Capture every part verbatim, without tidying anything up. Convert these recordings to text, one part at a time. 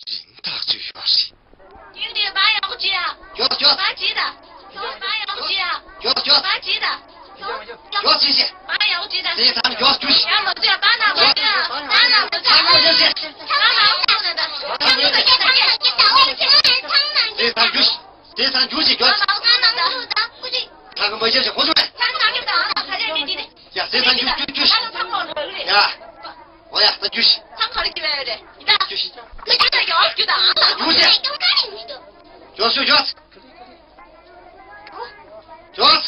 རིན་ཐག་ཆོད་ཤོག་རེད། ཡིན་དེ་བ་ཡག་པོ་བྱེད་ཨ། མགྱོགས་མགྱོགས། བ་བྱེད་ད། བ་ཡག་པོ་བྱེད་ཨ། མགྱོགས་མགྱོགས། བ་བྱེད་ད། མགྱོགས་བྱེད་ཤེས། བ་ཡག་པོ་བྱེད་ད། དེ་ཚང་མགྱོགས་རྒྱུ་ཞིག་ཡང་མ་བྱེད་པ་ན་མ་བྱེད་ཨ། ན་ན་མ་བྱེད་ཨ། ཚང་མ་མགྱོགས་བྱེད། ཚང་མ་མགྱོགས་བྱེད། དེ་ཚང་རྒྱུ་ཞིག་དེ་ཚང་རྒྱུ་ཞིག་མགྱོགས། ཚང་མ་མ་བྱེད་ཞིག་ཧོ་ཚོ་མེད། ཚང་མ་མགྱོགས་བྱེད། ཡ་དེ་ཚང་རྒྱུ་རྒྱུ་རྒྱུ་ཞིག་ཡ། འོ་ཡ་ད་རྒྱུ་ཞིག་ཚང་ག་རེ་བྱེད་པ་ཡོད་རེད། ཡིན་ད། རྒྱུ་ཞིག་ཁྱོད་ད་ཡོད་རྒྱུ་དང་། རྒྱུ་ཞིག་མགྱོགས་ཤོག་མགྱོགས། མགྱོགས།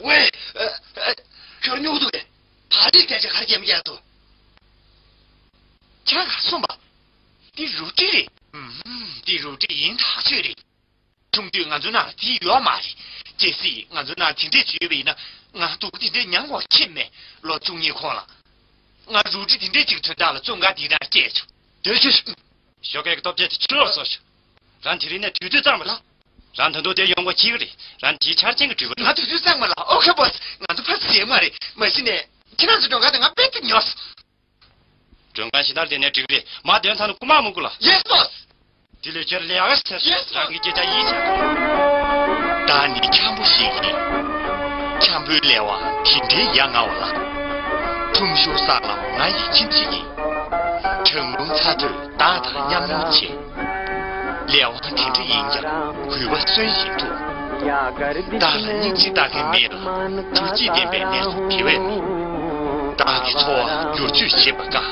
ཝེ། ཨ། ཨ། ཁྱོད་སྨྱོ་གི་འདུག་གས། ད་རེས་སྐད་ཆ་ག་རེ་རྒྱབ་ཀྱི་འདུག་ཁྱེད་རང་ག་རེ་གསུངས་པ། འདི་རུ་ཏྲི་རེད། ཨུམ། འདི་རུ་ཏྲི་ཡིན་ཐག་ཆོད་རེད། ཆུང་དུས་ང་ཚོའི་ནང་ལ་དེ་ཡོད་མ་རེད། གལ་སྲིད་ང་ཚོའི་ནང་དེ་འདྲས་ཅིག་ཡོད་པ་ཡིན་ན། ང་སྡུག་དེ་འདྲས་མྱངས་དགོས་ཁྱེད་མེད། ལོ་བཅུ་གཉིས་གོང་ལ། ང་རུ་ཏྲི་དེ་འདྲས་ཅིག་དོན་དག་ལ་བཙོན་ཁང་དེའི་ནང་སྐྱེལ་བྱུང་། དེ་ཅི། ཞོགས་ཀས་ཀྱི་སྟོབས་ཆེན་དེ་ཕྱི་ལོགས་སོང་ཤག་རང་དེ་རིང་ནས་དུས་ཚོད་གཙང་མ་ལ། རང་ད་དུང་དེར་ཡོང་དགོས་ཀྱི་རེད། རང་དེའི་ཆ་རྐྱེན་གྱི་འགྲུལ་པ་རེད། ང་དུས་ཚོད་གཙང་མ་ལ། ཨོ་ཁེ་བོ་སི། ང་ཚོ་ཕར་ཚུར་ཡོད་མ་རེད། མ་གཞི་ནས་ཁྱེད་རང་ཚོ་མགྲོན་ཁང་དེ་ང་དཔེ་དེབ་ཉོས། མགྲོན་ཁང་ཞིག་ནར་དེ་ནས་འགྲིག་རེད། མ་དོན་ཚང་ནས་རྐུ་མ་མི་དགོས་ལ། ཡེ་སི་བོ་སི། དེ་ལས་ཁྱེད་ལས་ཀ་ཟེར། ཡེ་སི་བོ་སི། རང་གི་སྐད་ཆ་ཡིད་ཆེས། བདག་ནི་འཁྱམ་པོ་ཞིག་ཡིན། འཁྱམ་པོའི་ལས་དབང་དེ་འདྲའི་ཡ་ང་བ་ལ། ཁྲོམ་གཞུང་སྲང་ལམ་ང་ཡི་ཁྱིམ་གཞིས་ཡིན། གྲང་རླུང་ཚ་དྲོད་བདག་དང་མཉམ་མྱོང་བྱེད། ལས་དབང་དེ་འདྲ་ཡིན་ཀྱང་གུས་པ་གསོན་བཞིན་འདུག་བདག་ལ་སྙིང་རྗེ་ལྟ་མཁན་མེད་ལ། ཐུགས་རྗེས་བསྟེན་པའི་གནས་སུ་དེ་བས་མེད། བདག་གི་འཚོ་བ་བསྒྱུར་བཅོས་བྱེད་པ་དཀའ།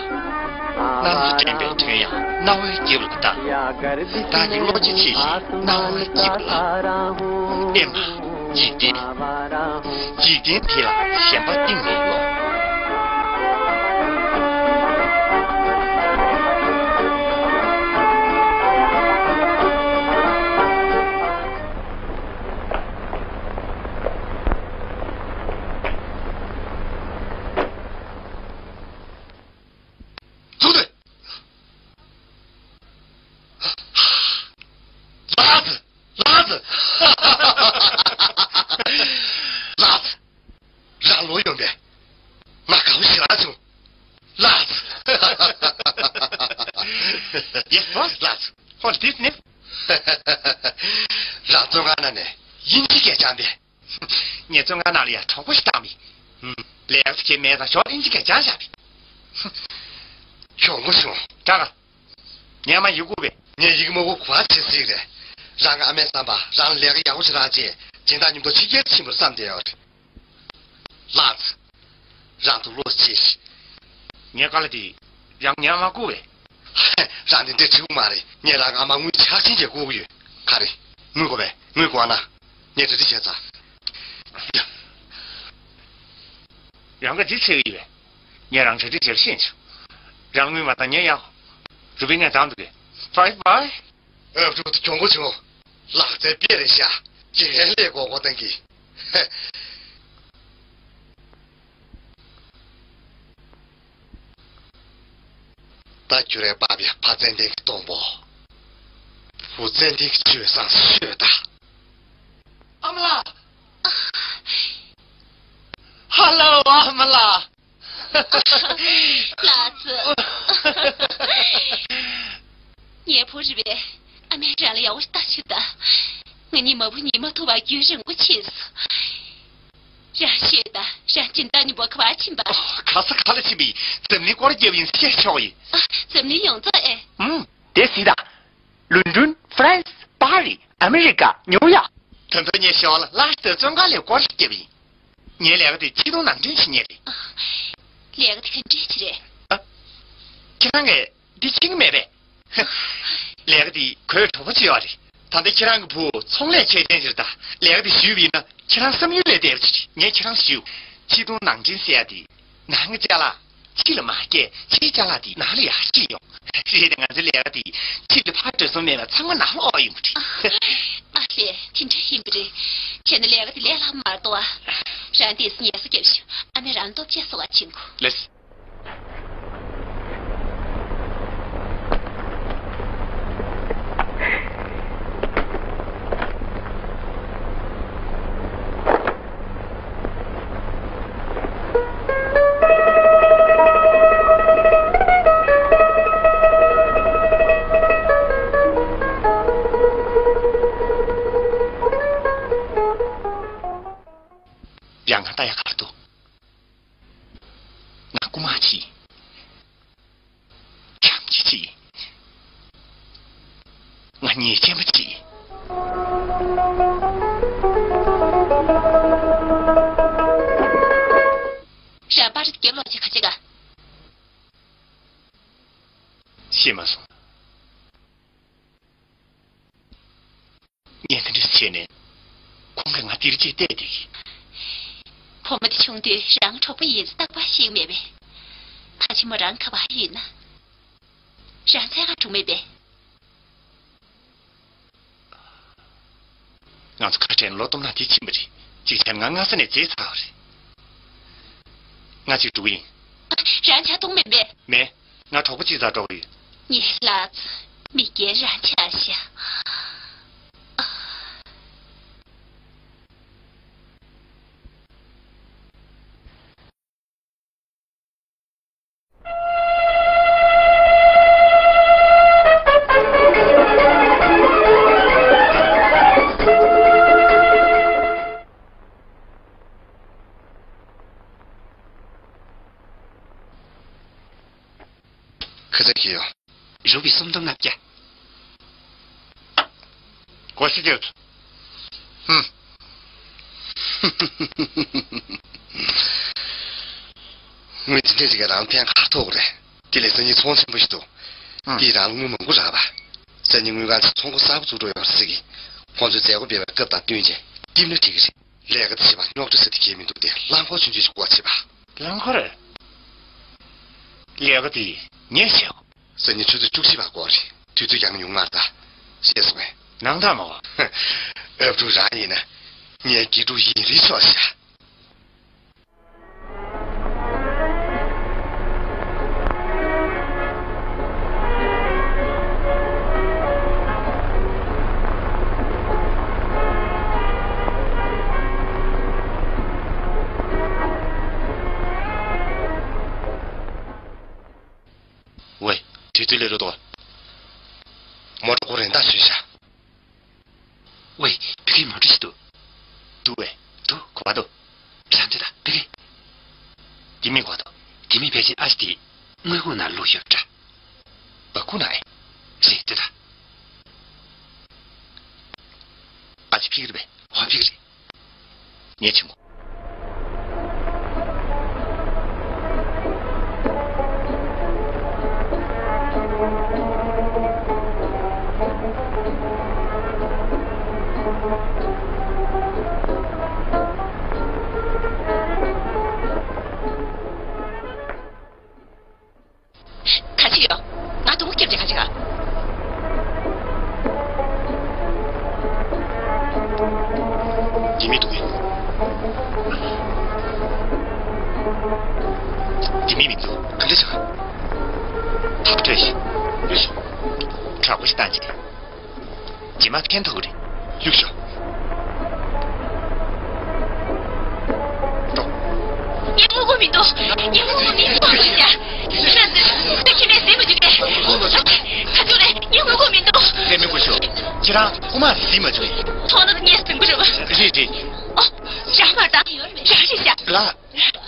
གནམ་ས་འདྲེན་པའི་དོན་ཡང་རྣ་བའི་དཀྱིལ་ལ་གདའ། བདག་གི་བློ་སྐྱེད་ཆེ་ཞིང་རྣ་བ་སྐྱིད་པ་ལ། ཨེ་མ། འཇིག་རྟེན། འཇིག་རྟེན་དེ་ལ་ཞེན་པ་གཏིང་ནས་ཡོད། ཚུགས་ཏེ། ལགས་སོ། ལགས་སོ། ལགས་སོ། རང་ལོ་ཡོན་པས། ང་དགའ་པོ་ཞེ་དྲག་བྱུང་། ལགས་སོ། ཡེ་སི་བོ་སི། ལགས་སོ། ཧོ་ལི་ཏིས་ནི། རང་བཙོན་ཁང་ནང་ནས་དབྱིན་ཇི་སྐད་སྦྱངས་པས། ངས་བཙོན་ཁང་ནང་ལ་ཡང་གྲོགས་པོ་ཞིག་བཏང་མི། ལས་ཀ་བྱེད་མེད་ཙང་ཞོར་དབྱིན་ཇི་སྐད་སྦྱངས་བཞག་པས། གྱོང་པོ་བྱུང་། དྲག་ག་ངས་མ་ཡི་གུ་བས། ངས་ཡི་གེ་མ་གུ་ག་བ་བྱེད་སྲིད་རེད། རང་གི་ཨ་མས་བསམ་པ་རང་ལས་ཀ་ཡག་པོ་ཞིག་རག་རྗེས་སྦྱིན་བདག་མཉམ་དུ་ཕྱི་རྒྱལ་ཕྱིན་པར་བསམ་བསྡད་ཡོད་རེད། ལགས། རང་ཚོ་བློ་ཆེ་ཞིག་ངས་བཀའ་ལ་དེ་རང་ཉན་མ་དགོས་པས། རང་དེ་འདྲས་བྲིས་པ་མ་རེད། ངས་རང་གི་ཨ་མ་དངུལ་ཆ་ཤས་ཅིག་དགོས་ཀྱི་ཡོད། ག་རེ། དངུལ་དགོས་པས། དངུལ་དགོས་ན། ངས་གྲ་སྒྲིག་བྱས་ཚར། རང་ག་འདི་ཚེ་གི་ཡོད་པས། ངས་རང་གྲ་སྒྲིག་བྱས་ཤེས་བྱུང་། རང་དངུལ་མ་བཏང་ངས་ཡང་། རུ་པའི་ངས་བཏང་འདུག་གས། བྷའི་བྷའི། ཨ་ཕྲུག་ཏུ་གྱོང་པོ་བྱུང་། ལག་རྩལ་དཔེ་རེད་ཤག་རྒན་ལས་མགོ་སྐོར་བཏང་གི། ད་ཁྱོད་རའི་པ་ཕའི་ཕ་ཙན་དན་གྱི་སྡོང་པོ། བུ་ཙན་དན་གྱི་སྤྱོད་བཟང་ཤོད་ད། ཨ་མ་ལགས། ཧ་ལོ་ཨ་མ་ལགས། ལགས་སོ། ངའི་བུ་རེད་པས། ཨ་མས་རང་ལ་ཡག་པོ་ཞིག་ལྟ་ཕྱིར་ད། ང་གཉིས་མ་བུ་གཉིས་མ་ཐུག་པར་རྒྱུན་རིང་པོ་ཕྱིན་སོང་། རང་ཤེས་ད། རང་སྦྱིན་བདག་གཉིས་པོ་ག་པར་ཕྱིན་པ། ཨ། ག་ས་ག་ལ་ཕྱིན་པ་ཡིན། འཛམ་གླིང་སྐོར་རྒྱབ་ཡིན་ཟེར་ཆོག་ཡིན། ཨ། འཛམ་གླིང་ཡོངས་རྫོགས་ཨེ། ཨུམ། དེ་སྲིད་ད། ལོན་ཌོན། ཧྥ་རན་སི། པ་རི། ཨ་མེ་རི་ཀ། ཉིའུ་ཡོག་ད་ལྟ་ངས་ཞོར་ལ་ལྷ་ས་དེར་བཙོན་ཁང་ལས་སྐོར་ཞིག་བརྒྱབ་ཡིན། ངའི་ལས་ཀ་དེ་ཆིག་སྟོང་ནང་འདྲེན་བྱེད་མཁན་རེད། ཨ། ལས་ཀ་དེ་ག་འདྲས་ཅིག་རེད། ཨ། ཁྱེད་རང་གིས་འདི་ཤེས་ཀྱི་མེད་པས། ལས་ཀ་དེ་ཁོའི་གྲོགས་པོ་ཅིག་ཡོད་རེད། ད་ལྟ་ཁྱེད་རང་གི་བུ་ཚོང་ལས་བྱེད་མཁན་ཞིག་རེད་ད། ལས་ཀ་དེ་ཞུས་པ་ཡིན་ན་ཁྱེད་རང་བསམ་ཡུལ་ལས་འདས་པ་ཅིག་རེད། ངས་ཁྱེད་རང་ཞུ། ཆིག་སྟོང་ནང་འདྲེན་ཟེར་ཡ་དེ། ནང་གི་ཅ་ལག་ཕྱི་ལ་མ་སྐྱེལ། ཕྱིའི་ཅ་ལག་དེ་ནང་ལ་ཡར་སྐྱེལ་ཡོང་། རེད་དེ། ང་ཚོའི་ལས་ཀ་དེ་ཕྱི་ལ་ཕར་འགྲོ་ས་མེད་པར་ཚང་མ་ནང་ལ་འོང་ཡོང་གི་རེད། ཨ་ལས། དེ་འདྲ་ཡིན་པ་རེད། བྱས་ན་ལས་ཀ་དེ་ལས་སླ་པོ་མ་རེད་དོ། ཨ། རང་དེ་ཉལ་ས་རྒྱབ་ཤོག་ཨ་མས་རང་ལ་ལྟོ་ཆས་བཟོ་བར་བྱིན་གོ། ལགས། མ་བྱེད། ཁྱམས་ཀྱི་ཅི། ང་ཉེས་ཅན་པ་ཅི། རང་པར་རྒྱབ་ལོག་ཅིག་ག་ཅི་ག་ཤེས་མ་སོང་། ངས་དེ་འདྲ་བྱས་ནས། ཁོང་གིས་ང་འདིར་བྱས་བལྟས་བསྡད་ཀྱི། བུ་མོ་དེ་བྱུང་དུས་རང་གྲོགས་པོ་ཡིན་ཚུལ་རྟག་པར་ཤེས་ཀྱི་མེད་པས། ཕ་ཆེན་མོ་རང་ག་པར་ཡོད་ན། རང་འཚོལ་ག་འགྲོ་མེད་པས། ང་ཚོ་ཁ་བྲལ་ལོ་སྟོང་ནང་དེ་ཕྱིན་པ་རེད། ཅིག་བྱས་ན་ང་སྔ་ས་ནས་བརྗེད་ཚར་བ་རེད། ང་ཅིག་འགྲོ་གི་ཡིན། རང་ཇ་འཐུང་མེད་པས། མེད། ང་གྲོགས་པོ་གཅིག་རྩར་འགྲོ་གི་ཡོད། ངའི་ལགས། མི་རྒན་རང་ཆགས་ཤག་ཁ་ཚ་གི་ཡོད། རུ་པི་སུམ་སྟོང་ལྔ་བརྒྱ། གོ་ཤི་རྒྱབ། ཧུམ། དངུལ་འདི་འདྲ་ཞིག་ག་རང་ཕན་ག་ཐོགས་རེད། དེ་ལས་སང་ཉིན་ཚོང་ཆེན་པོ་ཞིག་འདུག་ཨང་། དེས་རང་ལ་དངུལ་མང་པོ་རག་པ། སང་ཉིན་དངུལ་ཁང་ཚོ་ཚོང་ཁང་གསར་པ་བཙུགས་འགྲོ་ཡོང་ཟེར་གི། ཁོང་ཚོས་མཛད་སྒོ་སྤེལ་བའི་སྐབས་དང་བསྟུན་བྱས་བསྟིམ་ན་འགྲིག་གི་རེད། ལས་ཀ་དེ་བྱེད་པ་རྙོག་དྲ་ཟེར་དེ་གས་མི་འདུག་སྟེ། རླངས་འཁོར་ཆུང་ཆུང་ཞིག་སྐོར་བྱེད་པ། རླངས་འཁོར། ལས་ཀ་དེ་ངས་བྱེད་དགོས། སང་ཉིན་ཆུ་ཚོད་བཅུ་གཅིག་པ་སྐོར་རེད། དུས་ཚོད་ཡང་ཉུང་མ་རེད་ད། ཤེས་སོང་ངས། ནང་ད་མ་བ། ཨབ་ཕྲུག་རང་ཡིན་ན། ངའི་དགེ་ཕྲུག་ཡིན་རེད་ཆོག་ཤག་ཝེ། དུས་ཚོད་སླེབས་འགྲོ་འདུག་མོ་ཊ་ཁོ་རེ་འདའ་བྱོས་ཤག་ཝེ། ཕ་གིའི་མོ་ཊ་ཞིག་འདུག་འདུག་ཝེ། འདུག་གོ་བ་འདུག་རང་འདྲ་ད་ཕ་གི། དེ་མིན་གོ་འདུག་དེ་མིན་ཕལ་ཆེར་ཨ་ཅེ་དེ་དངུལ་ཁུག་ནང་བླུགས་ཤོར་འདྲ། ཨ་ཁུ་ན་ཨེ། རེད་འདུག་ད། ཨ་ཅེ་ཕ་གི་རེད་པས། ཧོ་ཕ་གི་རེད། ངས་ཆེན་པོ། ག་ཅི་ཡོད། ང་དུང་སྐྱེབ་ཅིག་ག་ཅི་ག་ཇི་མི་འདུག་གས། ཇི་མི་མི་འདུག་ག་འདྲ་ཆགས། ཐག་ཆོད་ཤིག་ཡོད་ཤོག་དྲག་པོ་ཞིག་བཏང་ཅིག་རྗེས་མ་ཕན་ཐོགས་རེད། ལུག་ཤོག་ཏོ། ངས་དངུལ་སྒོར་མི་འདུག་ངས་དངུལ་སྒོར་མི་འདུག་ཟེར་ཡ། ཁྱེད་རང་ཚོས་ཁྱེད་མེད་ཟིན་མ་བཅུག་གས། ཁ་ཐུག་རེད། ངས་དངུལ་སྒོར་མི་འདུག་ལས་མི་དགོས་ཤོག་ཁྱེད་རང་རྐུ་མ་ཟིན་མ་བཅུག་མཐོང་ན་ངས་ཟིན་པ་རེད་པ། རེད་རེད། ཨོ། རང་མ་རེད་ད། རང་རེད་ཤག་ལ།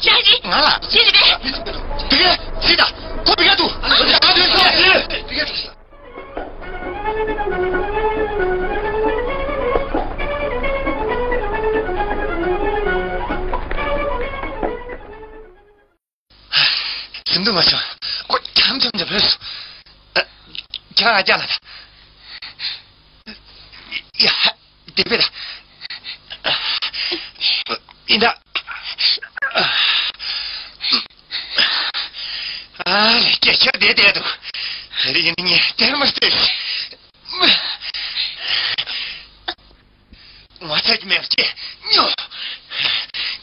རང་རེད། ང་ལ། རེད་རེད་པས། བི་ག་ཚིག་ད། ཁོ་བི་ག་འདུག་བི་ག་འདུག་ཟིན་དུ་མ་བྱུང་། ཁོ་འཁྱམ་འཁྱམ་འཁྱམ་བུད་སོང་། ཁྱེད་རང་རྒྱག་ལ་ད། ཡ། དེ་བས་ད། ཡིན་ད། ཨ་ལས་སྐད་ཆ་བདེ་བདེ་འདུག་རེད་ཡིན་ངས་དེར་མ་བལྟས། ངོ་ཚ་གི་མེད་ཀྱི་ཉོ།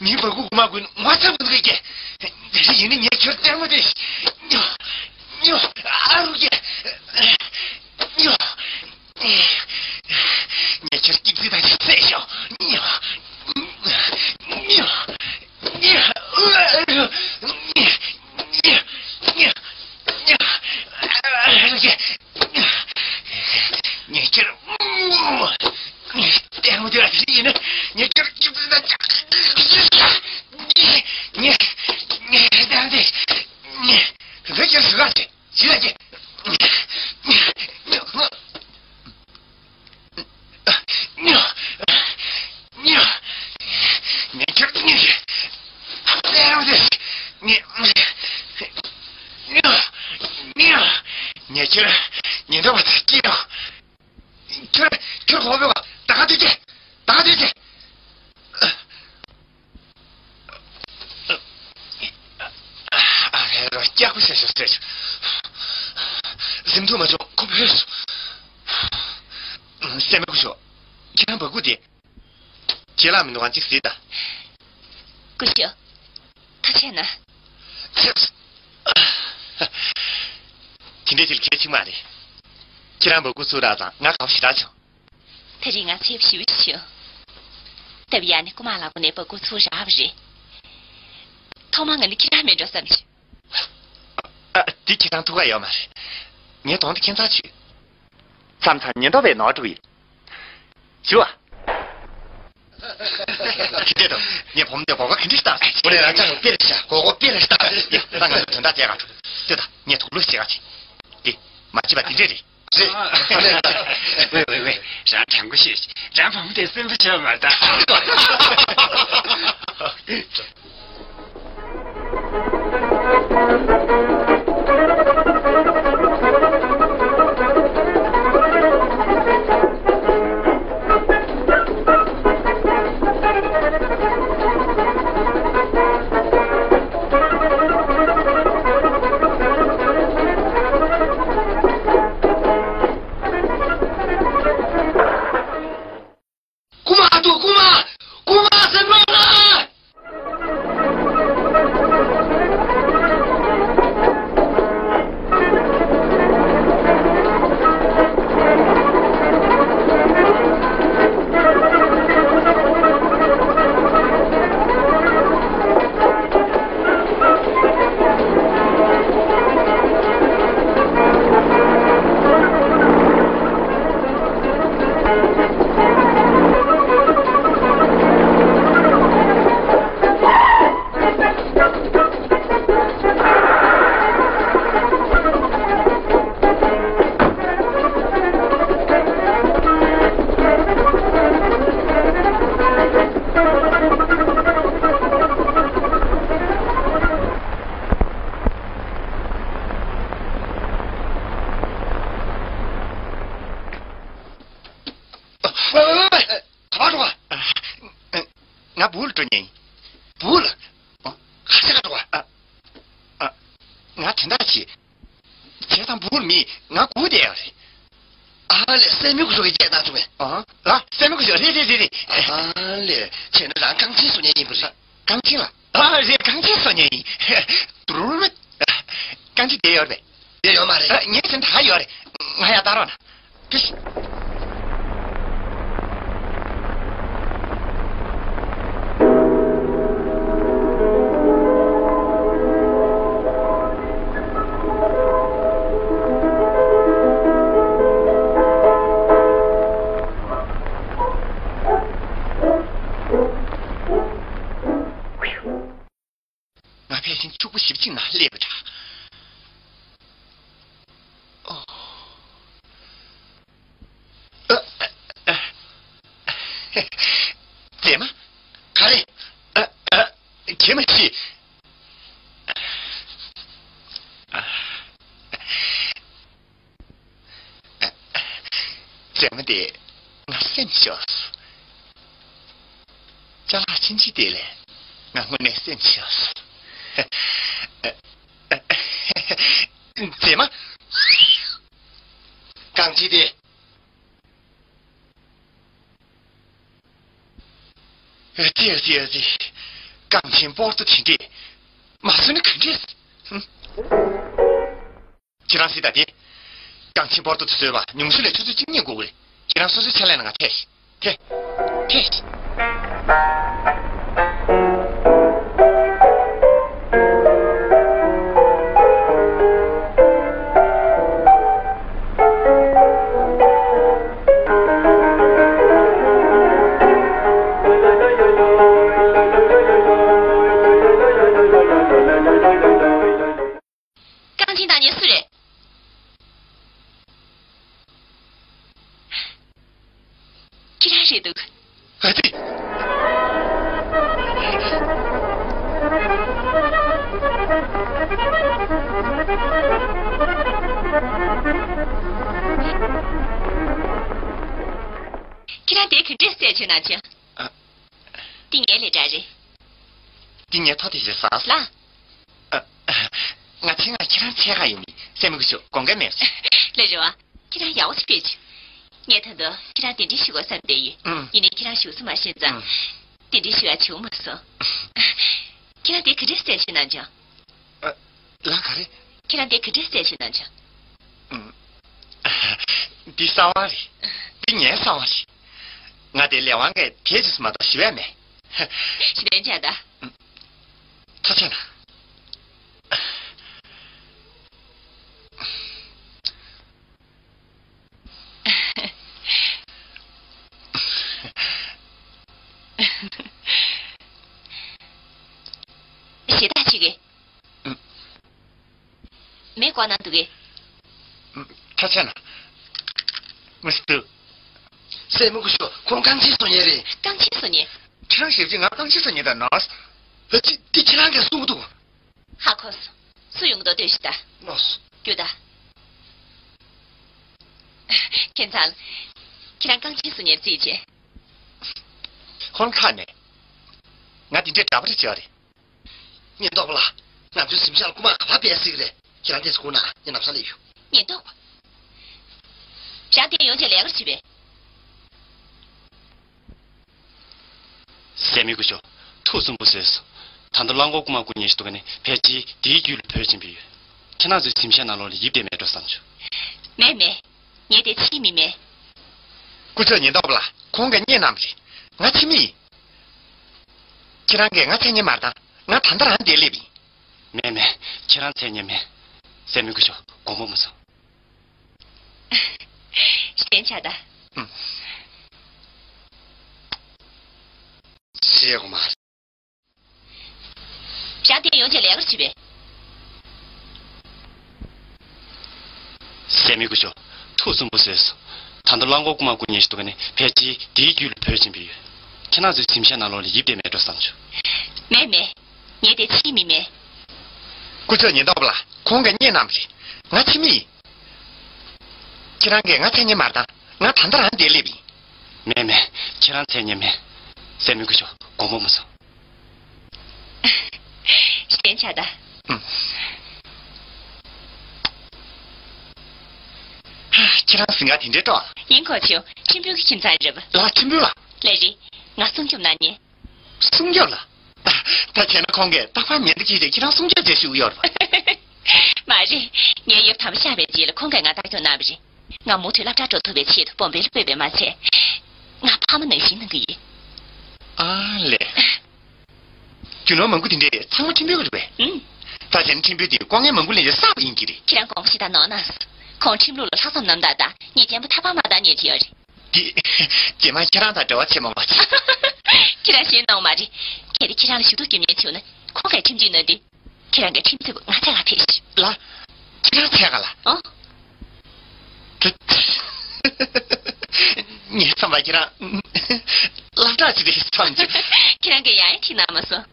ཉིན་བར་གུ་མ་གུན་ངོ་ཚ་མི་འདུག་གི། དེ་རིང་ཡིན་ནི་ངས་ཁྱོད་ལྟད་མོ་དེ་ཉོ། ཉོ། ཨ་རུ་གི་ཉོ། ངས་ཁྱོད་སྐྱིད་སྐྱིད་དང་བསད་ཤོག་ཉོ། ཉོ། ཉོ། ཉོ། ཉོ། ཉོ། ཉོ། ཉོ། ཨ་རུ་གི། ངས་ཁྱེར། ལྟད་མོ་དེ་ལ་ཡིན་ན་ངས་ཁྱེར། ངས་ངས་ངས་ལྟད་མོ་དེ། ངས། ངས་ཁྱོད་ཉེན་རྟོག་པ་ཚོ་སྐྱེལ་ཡོང་། ཁྱོད། ཁྱོད་གོ་བོ་བ་ད་ག་དུས་ཀྱི། ད་ག་དུས་ཀྱི། ཨ་རེ་རོ་སྐྱག་པ་ཤ་ཤ་སྲེད། གཟིམ་ཐུབ་མ་བྱུང་ཁོ་བུད་སོང་། སེམས་མ་སྐུ་ཞོག་ཁྱེད་རང་བ་སྐུ་དེ། ཁྱེད་ལ་མི་འདུག་གང་ཅིག་གཟིགས་དང་། སྐུ་ཞབས། ཐུགས་རྗེ་གནང་། དེ་འདྲའི་ཅིག་གལ་ཆེན་མ་རེད། ཁྱེད་རང་བ་སྐུ་ཚུར་རག་ཙང་ང་དགའ་པོ་ཞེ་དྲག་བྱུང་། དེ་རིང་ང་ཚེ་ཞེ་པོ་ཞིག་བྱུང་། སྟབས་ཡག་ནས་རྐུ་མ་ལག་པ་ནས་བ་སྐུ་ཚུར་རག་པ་རེད། ཐོག་མ་ང་ནི་ཁྱེད་རང་མིན་འགྲོ་བསམ་བྱུང་། ཨ། དེ་ཁྱེད་རང་ཐུགས་ཁག་ཡོད་མ་རེད། ངས་དོན་དེ་ཁྱད་མཚར་བྱུང་། མཚམས་མཚམས་ཉེན་རྟོག་པས་ནོར་འགྲོ་གི་ཡོད། ཞུ་བ། ཁྱེད་ཚོས་ངའི་བུ་མོ་དེ་གོ་སྐབས་ག་འདྲ་ཞིག་བཏང་། འོ་ལས། རང་ཅག་དཔེ་རེད་ཤག་གོ་གོ་དཔེ་རེད་ཤག་ཡ། ད་ང་ཚོ་དོན་དག་བྱེད་ག་འགྲོ། ལྟོས་དང་། ངས་དུག་ལོག་བྱེད་ག་བྱེད། དེ་མ་བྱེད་པ་དེ་འདྲས་རེད། རེད། ཝེ་ཝེ་ཝེ། རང་དྲང་པོ་ཤོད། རང་བུ་མོ་དེ་སེམས་པ་ཤོར་མ་ད། རྐུ་མ་འདུག་རྐུ་མ། རྐུ་མ་ཟེར་ནོ་ལ། ཝེ་ཝེ་ཝེ་ཝེ། ག་པར་འགྲོ་བ། ང་བུ་ལ་འགྲོ་ཉན་ཡིན། བུ་ལ། ཨ། ག་ས་ག་འགྲོ་བ། ཨ། ཨ། ང་དོན་དག་ཅིག་བྱས་ཙང་བུ་ལ་མི་ང་སྒུག་བསྡད་ཡོད་རེད། ཨ་ལས། སྲས་མོ་སྐུ་ཞབས་ཀྱིས་སྐད་བཏང་བྱུང་བས། ཨ། ལགས། སྲས་མོ་སྐུ་ཞབས་རེད་རེད་རེད་རེད། ཨ་ལས། བྱས་ན་རང་རྐང་ཆེན་བཟོ་མཁན་ཡིན་པ་རེད། རྐང་ཆེན་ལ། ཨ། རེད། རྐང་ཆེན་བཟོ་མཁན་ཡིན། དུ་རུ་རུ། རྐང་ཆེན་དེ་ཡོད་རེད་པས། དེ་ཡོད་མ་རེད། ཨ། ངས་བྱས་ན་ད་ཡོད་རེད། ང་ཡར་བལྟ་རོགས་གནང་། ཕིཤ། ང་ཕལ་ཆེར་ཕྱུག་པོ་ཞེ་པོ་ཅིག་ནང་སླེབས་པ་འདྲ། ཨོ། ཨ། ཨ། མཛེས་མ། ག་རེ། ཨ། ཨ། གད་མོ་བྱས། ཨ། མཛེས་མ་དེ་ང་སེམས་ཤོར་སོང་། ཅ་ལག་ཆུང་ཆུང་དེ་ལས་ང་དངོས་གནས་སེམས་ཤོར་སོང་། མཛེས་མ། རྐང་རྗེས་དེ། ཨ་ཙི་ཨ་ཙི་ཨ་ཙི། རྐང་ཆེན་སྤོར་ཏོ་དེ་འདྲས་མ་བཟོས་ན་ག་འདྲས། ཧུམ། ཁྱེད་རང་གཟིགས་དང་དེ། རྐང་ཆེན་སྤོར་ཏོ་དེ་བཟོས་པ་ཉུང་ཤོས་ལ་ཆུ་ཚོད་གཅིག་གཉིས་འགོར་གི་རེད། ཁྱེད་རང་སོ་སོའི་ཕྱག་ལས་ནང་ང་ཐེ་ཐེ་ཐེ། རྐང་ཆེན་བདག་ཉིད་སུ་རེད། ཁྱེད་རང་རེད་འདུག་ཨ་ཙི། ཁྱེད་རང་དེ་ག་འདྲས་རྩད་ཆོད་གནང་བྱུང་། ཨ། འདི་ངའི་ལས་གྲྭ་རེད། འདི་ངའི་ཐོ་དེ་རེད་ཟེར། ལགས། ཨ། ང་ཆེད་མངགས་ཁྱེད་རང་འཚོལ་ག་ཡོང་མི་སྲས་མོ་སྐུ་ཞབས་དགོངས་འགལ་མེད་སོང་། ལགས་རེད་བ། ཁྱེད་རང་ཡག་པོ་ཅིག་ཕེབས་བྱུང་། ངས་ད་དུང་ཁྱེད་རང་གདན་འདྲེན་ཞུ་དགོས་བསམ་བསྡད་ཡོད། ཨང་། ཡིན་ནའི་ཁྱེད་རང་བཞུགས་ས་མ་ཤེས་ཙང་། ཨང་། གདན་འདྲེན་ཞུ་ཡག་བྱུང་མ་སོང་། ཁྱེད་རང་དེ་ག་འདྲས་རྩད་ཆོད་གནང་བྱུང་། ཨ། ལགས། ག་རེ། ཁྱེད་རང་དེ་ག་འདྲས་རྩད་ཆོད་གནང་བྱུང་། ཨང་། འདི་གསར་པ་རེད། འདི་ངའི་གསར་པ་རེད། ང་དེ་ལས་དབང་གིས་དེ་ཅིག་མ་གཏོགས་ཞུ་ཡག་མེད། ཞུ་ལན་བྱ་ད། ཐུགས་རྗེ་གནང་། ཞེ་དྲག་ཅིག་གིས། མེ་བསྐོར་གནང་འདུག་གས། ཐུགས་རྗེ་གནང་། མི་སྲིད་དུ། སྲས་མོ་སྐུ་ཞབས། ཁོང་རྐང་ཆེན་བཟོ་མཁན་རེད། རྐང་ཆེན་བཟོ་མཁན། ཁྱེད་རང་ཞིབ་ཅིག་ང་རྐང་ཆེན་བཟོ་མཁན་དང་ནོར། ཨ་ཙི། འདི་ཁྱེད་རང་གིས་གསུང་གི་འདུག་ཧ་གོ་སོང་། སུ་ཡོང་གི་འདུག་ལྟོས་ཤིག་ད། ལགས་སོ། རྒྱུགས་ད། ཁྱེད་ཚང་། ཁྱེད་རང་རྐང་ཆེན་བཟོ་མཁན་རྩིས་བྱས། ཁོང་ཁ་ནས། ང་དེ་འདྲའི་འདྲ་པོ་རེ་བྱས་པ་རེད། ཉེན་རྟོག་པ་ལགས། ང་ཚོའི་གཟིམ་ཤག་ལ་རྐུ་མ་ག་པར་སྦས་སྲིད་ཀྱི་རེད། ཁྱེད་རང་དེ་ཚོ་སྒུག་ན་ངས་ལམ་སང་སླེབས་ཡོང་། ཉེན་རྟོག་པ། རང་དེ་ཡོང་བྱས་ལས་ཀ་བྱེད་པས། སྲས་མོ་སྐུ་ཞབས། ཐུགས་སུན་པོ་བཟོས་སོང་། ད་དུང་རླངས་འཁོར་རྐུ་མ་རྐུ་མཁན་ཞིག་འདུག་ག་ནས་ཕལ་ཆེར་དེའི་རྒྱུད་ལ་བུད་ཕྱིན་པ་ཡོད། ཁྱེད་རང་ཚོའི་གཟིམ་ཤག་ནང་ལོགས་ལ་ཡིབ་བསྡད་མེད་འགྲོ་བསམ་བྱུང་། མེད་མེད། ངས་དེ་ཕྱིའི་མི་མིན། སྐུ་ཞབས་ཉེན་རྟོག་པ་ལགས། ཁོང་གིས་རྙེད་གནང་བ་རེད། ང་ཕྱི་མི་ཡིན། ཁྱེད་རང་གིས་ང་འཚོལ་མཁན་མ་རེད་ད། ང་ད་ལྟ་རང་འདིར་སླེབས་ཡིན། མེད་མེད། ཁྱེད་རང་འཚོལ་མཁན་མིན། སྲས་མོ་སྐུ་ཞབས། དགོངས་པ་མ་ཚོམ། ཞེན་ཆགས་ད། ཨུམ། ཞེས་གོ་མ། རང་དེ་ཡོང་བྱས་ལས་ཀར་བྱེད་པས། སྲས་མོ་སྐུ་ཞབས། ཐུགས་སུན་པོ་བཟོས་སོང་། ད་དུང་རླངས་འཁོར་རྐུ་མ་རྐུ་མཁན་ཞིག་འདུག་ག་ནས་ཕལ་ཆེར་དེའི་རྒྱུད་ལ་བུད་ཕྱིན་པ་ཡོད། ཁྱེད་རང་ཚོའི་གཟིམ་ཤག་ནང་ལོགས་ལ་ཡིབ་བསྡད་མེད་འགྲོ་བསམ་བྱུང་། མེད་མེད། ངས་དེ་ཕྱིའི་མི་མིན། སྐུ་ཞབས་ཉེན་རྟོག་པ་ལགས། ཁོང་གིས་རྙེད་གནང་བ་རེད། ང་ཕྱི་མི་ཡིན། ཁྱེད་རང་གིས་ང་འཚོལ་མཁན་མ་རེད་ད། ང་ད་ལྟ་རང་འདིར་སླེབས་ཡིན། མེད་མེད། ཁྱེད་རང་འཚོལ་མཁན་མིན། སྲས་མོ་སྐུ་ཞབས། དགོངས་པ་མ་ཚོམ། ཞེན་ཆགས་ད། ཨུམ། ཧ། ཁྱེད་རང་གཟིམ་ཁང་དེ་འདྲའི་སྤྲོ། ཡིན་གོ་ཆེ། ཁྲིམས་དཔོན་གྱི་ཁྱིམ་ཚང་རེད་པ། ལགས། ཁྲིམས་དཔོན་ལགས། ལགས་རེད། ང་སྲུང་སྐྱོབ་གནང་མཁན། སྲུང་སྐྱོབ་ལགས། ད་བྱས་ན་ཁོང་གིས་རྟག་པར་ཉེན་བརྡ་བྱས་ཏེ་ཁྱེད་རང་སྲུང་སྐྱོབ་བྱེད་ཞུ་གི་ཡོད་རེད་པ། མ་རེད། ངའི་ཡབ་དམ་པ་གཤེགས་པའི་རྗེས་ལ་ཁོང་གིས་ང་བདག་སྐྱོང་གནང་བ་རེད། ང་མུ་མཐུད་སློབ་གྲྭར་འགྲོ་ཐུབ་པའི་ཆེད་དུ་བོམ་བེ་ལ་སྤོས་པ་མ་ཚད། ང་ཕ་མ་ནང་བཞིན་གནང་གི་ཡིན། ཨ་ལས། རྒྱུ་ནོར་མང་པོ་དེ་འདྲས་ཚང་མ་ཁྲིམས་དཔོན་གྱི་རེད་པས། ཨང་། ད་བྱས་ན་ཁྲིམས་དཔོན་དེ་ལྐོག་རྔན་མང་པོ་ལེན་བྱས་བསགས་པ་ཡིན་གྱི་རེད། ཁྱེད་རང་དགོངས་པ་ཞེ་དྲག་ནོར་གནང་སོང་། ཁོང་ཁྲིམས་ལུགས་ལ་ལྷག་བསམ་རྣམ་དག་དང་ཉེས་ཅན་པ་ཐར་པ་མ་བཏང་མཁན་ཅིག་ཡོད་རེད། འདི། རྗེས་མ་ཁྱེད་རང་དང་འབྲེལ་བ་བྱེད་མ་མ་བྱེད། ཁྱེད་རང་ཞེད་སྣང་མ་རེད། གལ་ཏེ་ཁྱེད་རང་ལ་ཞུ་གཏུག་རྒྱབ་མཁན་བྱུང་ན་ཁོང་གིས་ཁྲིམས་གཅོད་གནང་དུས། ཁྱེད་རང་གིས་ཁྲིམས་རྩོད་པ་ང་འཚོལ་ག་ཕེབས་ཤིག་ལགས། ཁྱེད་རང་འཚོལ་ག་ལགས། ཨོ། ངས་བསམ་པ་ཁྱེད་རང་སློབ་གྲྭ་ཅིག་རེད་བསམ་བྱུང་། ཁྱེད་རང་གིས་ཡང་ཡང་ཁྲིད་གནང་མ་སོང་།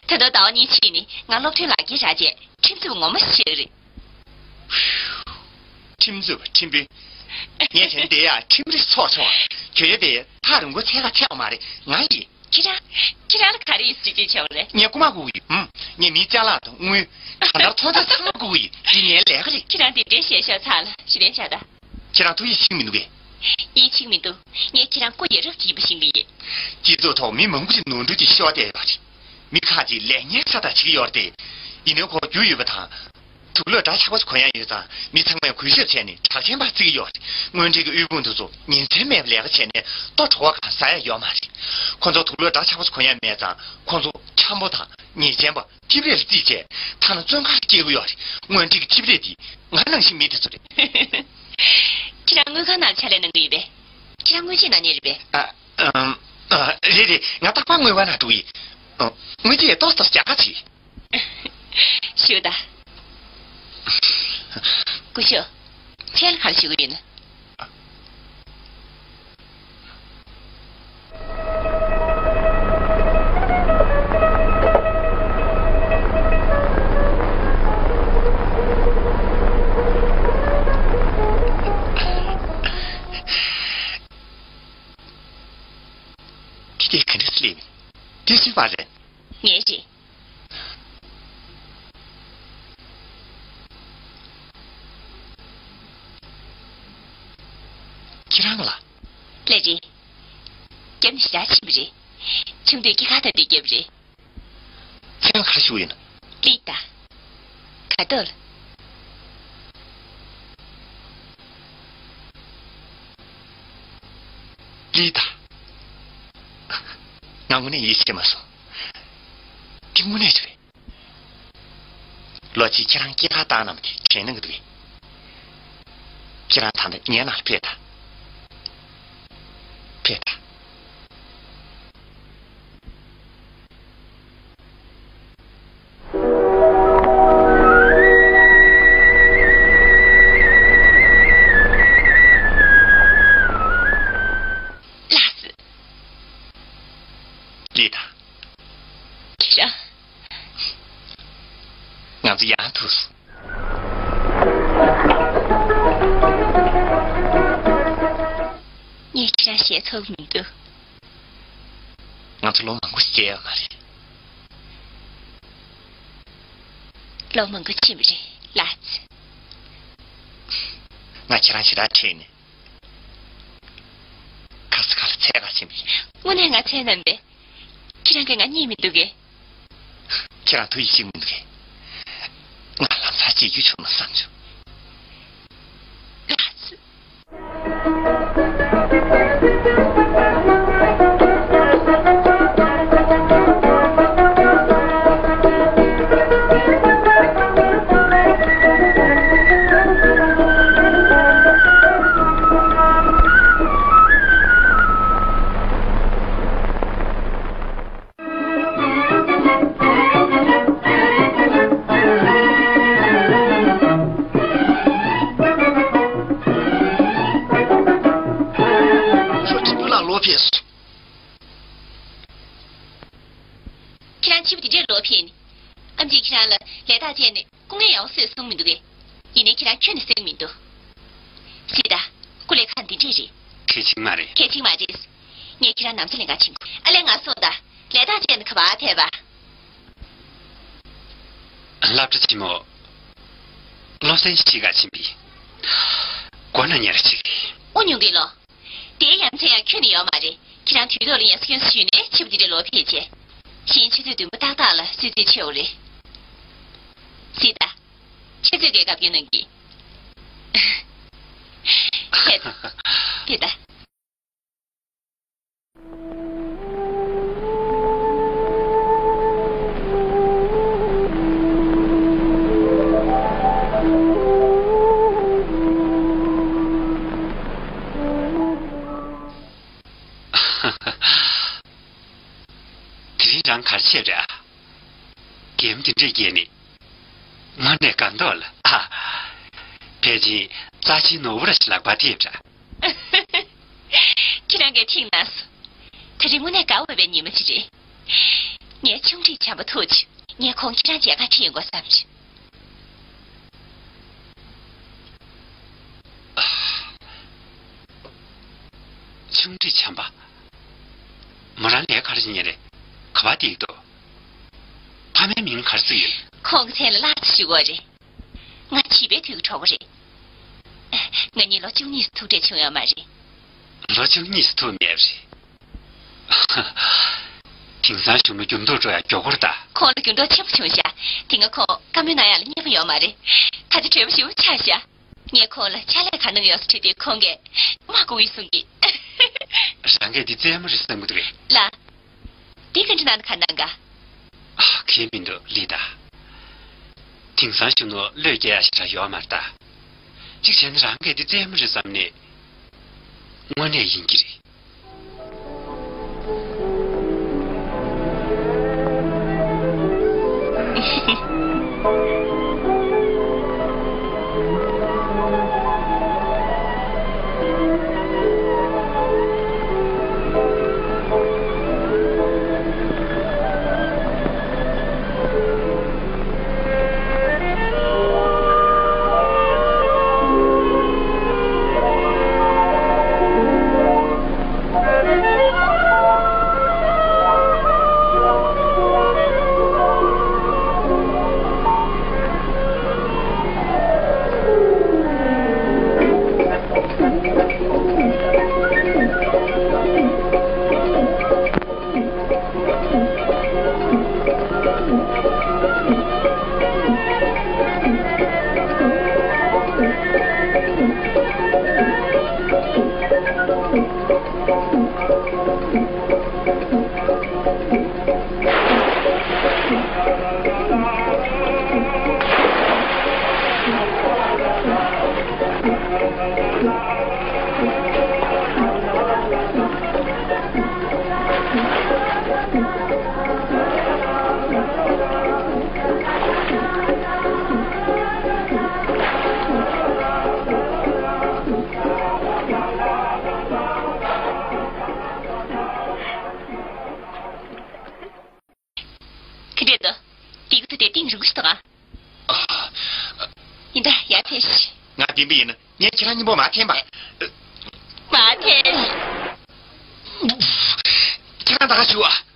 ད་དུང་ཟླ་བ་གཉིས་ཕྱིན་ནས་ང་སློབ་ཐོན་ལག་འཁྱེར་རག་རྗེས་ཁྲིམས་རྩོད་པ་ངོ་མ་ཞིག་བྱེད་ཀྱི་རེད། ཁྲིམས་རྩོད་པ་ཁྲིམས་དཔོན། ངས་བྱས་ན་དེ་ཡང་ཁྲིམས་རིག་ཚོགས་ཆུང་བ། གྱོད་ཡ་དེ་ཐག་རིང་པོ་འཚོལ་ག་འཚོལ་བ་མ་རེད། ང་ཡིན། ཁྱེད་རང་། ཁྱེད་རང་ལ་ག་རེ་ཡིན་ཟེར་ཅིག་བྱས་པ་རེད། ངས་རྐུ་མ་རྐུ་གི་ཡོད། ཨུམ། ངས་མིའི་ཅ་ལག་དང་དངུལ། གང་ལྟར་ཐོབ་ཚད་ཚང་མ་རྐུ་གི་ཡོད། འདི་ངའི་ལས་ཀ་རེད། ཁྱེད་རང་འདི་འདྲའི་ཞལ་ཤོར་ཚར་ལ་ཞེ་ལན་བྱ་ད། ཁྱེད་རང་ཐུགས་ཡིད་ཆེས་མི་འདུག་གས། ཡིད་ཆེས་མི་འདུག་ངས་ཁྱེད་རང་སྐུ་ཡི་རབ་ཀྱི་ཡིད་པ་ཤེས་ཀྱི་ཡོད། སྤྱི་ཚོགས་ཐོག་མི་མང་པོ་ཞིག་ནོར་འཁྲུལ་གྱི་ཤོར་བསྡད་ཡོད་རེད། མི་ཁག་ཅིག་ལས་གཉེར་ཤ་སྟག་བྱེད་ཀྱི་ཡོད་རེད་དེ། ཡིན་ནའི་ཁོ་རྒྱུ་ཡོད་པ་དང་། དུག་ལོག་འདྲ་ཆགས་པ་ཞིག་གོན་ཡ་ཡོད་ཙང་མི་ཚང་མས་གུས་ཞབས་བྱས་ནས་གྲགས་ཅན་པ་བརྩི་གི་ཡོད་རེད། དངོས་འབྲེལ་གྱི་དབུལ་ཕོངས་དེ་ཚོ་ཉིན་མཚན་མེད་པར་ལས་ཀ་བྱས་ནས་ལྟོ་དྲོ་བ་གང་ཟ་ཡ་ཡོད་མ་རེད། ཁོ་ཚོ་དུག་ལོག་འདྲ་ཆགས་པ་ཞིག་གོན་ཡ་མེད་ཙང་ཁོ་ཚོ་འཁྱམ་པོ་དང་ཉེས་ཅན་པ་ལྕིབས་རེ་ལ་བརྩིས་བྱས་ཐ་ན་བཙོན་ཁང་ལ་སྐྱེལ་གི་ཡོད་རེད། དངོས་འབྲེལ་གྱི་ལྕིབས་རེ་དེ་ང་ནང་བཞིན་མི་དེ་ཚོ་རེད། ཁྱེད་རང་དངུལ་ཁང་ནང་ཕྱག་ལས་གནང་གི་ཡོད་པས། ཁྱེད་རང་དངུལ་ཆད་གནང་མཁན་རེད་པས། ཨ། ཨམ། ཨ། རེད་རེད། ང་རྟག་པར་དངུལ་ཁང་ནང་འགྲོ་གི་ཡིན། ཨ། དངུལ་ཆད་ཏོག་ཙམ་རྒྱག་ག་བྱེད། ཞུ་ད། སྐུ་ཞབས། ཁྱེད་ལ་ག་རེ་ཞུ་གི་ཡོད་ན། མ་རེད། ངའི་རེད། ཁྱེད་རང་ལ། ལགས་རེད། རྒྱབ་ནས་ཞེ་དྲག་ཕྱིན་པ་རེད། ཆུང་དུས་སྐྱེས་སྐར་ད་དུས་རྒྱབ་རེད། མཚན་ལ་ག་རེ་ཞུ་ཡིན། ལི་ཏ། ག་ཏོ་ལ། ལི་ཏ། ང་དངོས་གནས་ཡིད་ཆེས་མ་སོང་། འདི་དངོས་གནས་རེད། ལོ་གཅིག་ཁྱེད་རང་སྐྱེས་སྐར་བཏང་གནང་བ་དེ་དྲན་གནང་གི་འདུག་གས། ཁྱེད་རང་ད་ལྟ་ངའི་ནང་ལ་ཕེབས་དང་། ཕེབས་དང་། ལགས་སོ། ལི་ཏ། ཁྱེད་རང་། ང་ཚོ་ཡང་ཐུག་སོང་། ངས་ཁྱེད་རང་ཞལ་ཚོར་གྱི་མི་འདུག་ང་ཚོ་ལོ་མང་པོ་ཞིག་མཇལ་ཡོད་མ་རེད། ལོ་མང་པོ་ཕྱིན་པ་རེད་ལགས། ང་ཁྱེད་རང་ཞེ་དྲག་དྲན་ནས། ཁ་ས་ཁ་ལ་འཚེར་ག་ཕྱིན་པ་རེད། དངོས་གནས་ང་འཚེར་གནང་པས། ཁྱེད་རང་གིས་ང་རྙེད་མི་འདུག་གས། ཁྱེད་རང་ཐུགས་ཡིད་ཆེས་མི་འདུག་གས། ང་ལམ་སང་མཇལ་རྒྱུ་བྱུང་ན་བསམ་བྱུང་། ལགས་སོ། ཁྱོད་ཁྱིམ་བུ་ལ་ལོག་ཕེབས་སོང་། ཁྱེད་རང་ཕྱི་པོ་དེ་འདྲའི་ལོག་ཕེབས་ནས། ཨམ་ཆིས་ཁྱེད་རང་ལ་ལས་རྟགས་བཅད་ནས་སྐུ་ངལ་ཡག་པོ་བཟོས་གསུངས་མི་འདུག་གས། ཡིན་ནའི་ཁྱེད་རང་ཁྱོན་ནས་གསན་མི་འདུག་སྲིད་ད། སྐུ་ལས་ཁག་འདི་འདྲས་རེད། གལ་ཆེན་མ་རེད། གལ་ཆེན་མ་རེད། ངས་ཁྱེད་རང་ནམ་ཟླ་ལེན་ག་ཕྱིན་དགོས། ཨ་ལས་ང་སོང་ད། ལས་རྟགས་བཅད་ནས་ག་པར་ཕེབས་པ། སློབ་གྲྭ་ཆེན་མོ། སློབ་ཚན་ཞིག་ཁྲིད་ག་ཕྱིན་པས། སྒོ་ན་ཉལ་ཅིག་དབུ་ཉུང་གི་ལོ། དེའི་ཡ་མཚན་ཡང་ཁྱོན་ནས་ཡོད་མ་རེད། ཁྱེད་རང་དུས་ཐོག་ལ་ཡང་སྐྱོན་སུ་ཞུས་ནས་ཕྱི་པོ་དེ་འདྲ་ལོག་ཕེབས་བྱས། གཞན་ཆུ་ཚོད་བདུན་པ་ཏག་ཏག་ལ་གསོལ་ཚིགས་ཆོད་རེད། སྲིད་ད། ཆུ་ཚོད་འགའི་སྐབས་ཡོད་ནང་གི། ཕེབས་ད། དེ་རིང་རང་གར་ཆས་རེད་ཨ། གད་མོ་དེ་འདྲས་བགད་ནི། དངོས་གནས་དགའ་མདོག་ལ་ཨ། ཕལ་ཆེར་རྩ་ཆེའི་ནོར་བུ་ར་ཞིག་ལག་པར་ཐེབས་འདྲ། ཁྱེད་རང་གིས་ཐེངས་གནང་སོང་། དེ་རིང་དངོས་གནས་དགའ་འོས་པའི་ཉི་མ་ཅིག་རེད། ངའི་ཆུང་འདྲིས་བྱམས་པ་ཐུག་བྱུང་། ངས་ཁོང་ཁྱེད་རང་མཇལ་ཁ་ཁྲིད་ཡོང་དགོས་བསམ་བྱུང་། ཆུང་འདྲིས་བྱམས་པ། མོ་རང་ལས་ཀ་རེ་བྱེད་མཁན་རེད། ག་པར་བསྡད་འདུག་ཕ་མའི་མིང་ག་རེ་བརྩིས་ཡོད། ཁོང་མཚན་ལ་ལྷག་ཅིག་ཞུ་དགོས་རེད། ང་བྱིས་པའི་དུས་ཀྱི་གྲོགས་པོ་རེད། ང་གཉིས་ལོ་བཅུ་གཉིས་སུ་ཐུག་འཕྲད་བྱུང་ཡོད་མ་རེད། ལོ་བཅུ་གཉིས་སུ་ཐུག་མེད་པ་རེད། དེང་སང་གཞོན་ནུ་འགྱུར་ལྡོག་འགྲོ་ཡ་མགྱོགས་པོ་རེད་ད། ཁོང་ལ་འགྱུར་ལྡོག་ཆེན་པོ་བྱུང་ཤག་དེ་སྔ་ཁོང་བཀའ་མོལ་གནང་ཡག་ལ་མཉེས་པོ་ཡོད་མ་རེད། ད་ཆ་བྲོད་པོ་ཞེ་པོ་ཆགས་ཤག་ངས་ཁོང་ལ་ཕྱག་ལས་ག་གནང་གི་ཡོད་ཟེར་དྲིས་དུས་ཁོང་གིས་མ་དགོས་ཡིན་གསུང་གི། རང་གིས་འདི་རྩེད་མོ་རེད་བསམ་གི་འདུག་གས། ལགས། འདི་ག་འདྲ་གནང་ན་ག་གནང་ག་ཨ། གལ་མི་འདུག་ལི་ཏ། དེང་སང་གཞོན་ནུ་བློས་འགེལ་ཡག་ཞེ་དྲག་ཡོད་མ་རེད་ད། གཅིག་བྱས་ན་རང་གིས་འདི་རྩེད་མོ་རེད་བསམ་ནས། དངོས་གནས་ཡིན་གྱི་རེད། ཐེ་ཤི། ང་བདེན་པ་ཡིན་ན་ངས་ཁྱེད་རང་གཉིས་པོ་མ་འཐེན་པ། མ་འཐེན། ཁྱེད་རང་ད་ག་བྱུང་ཨ།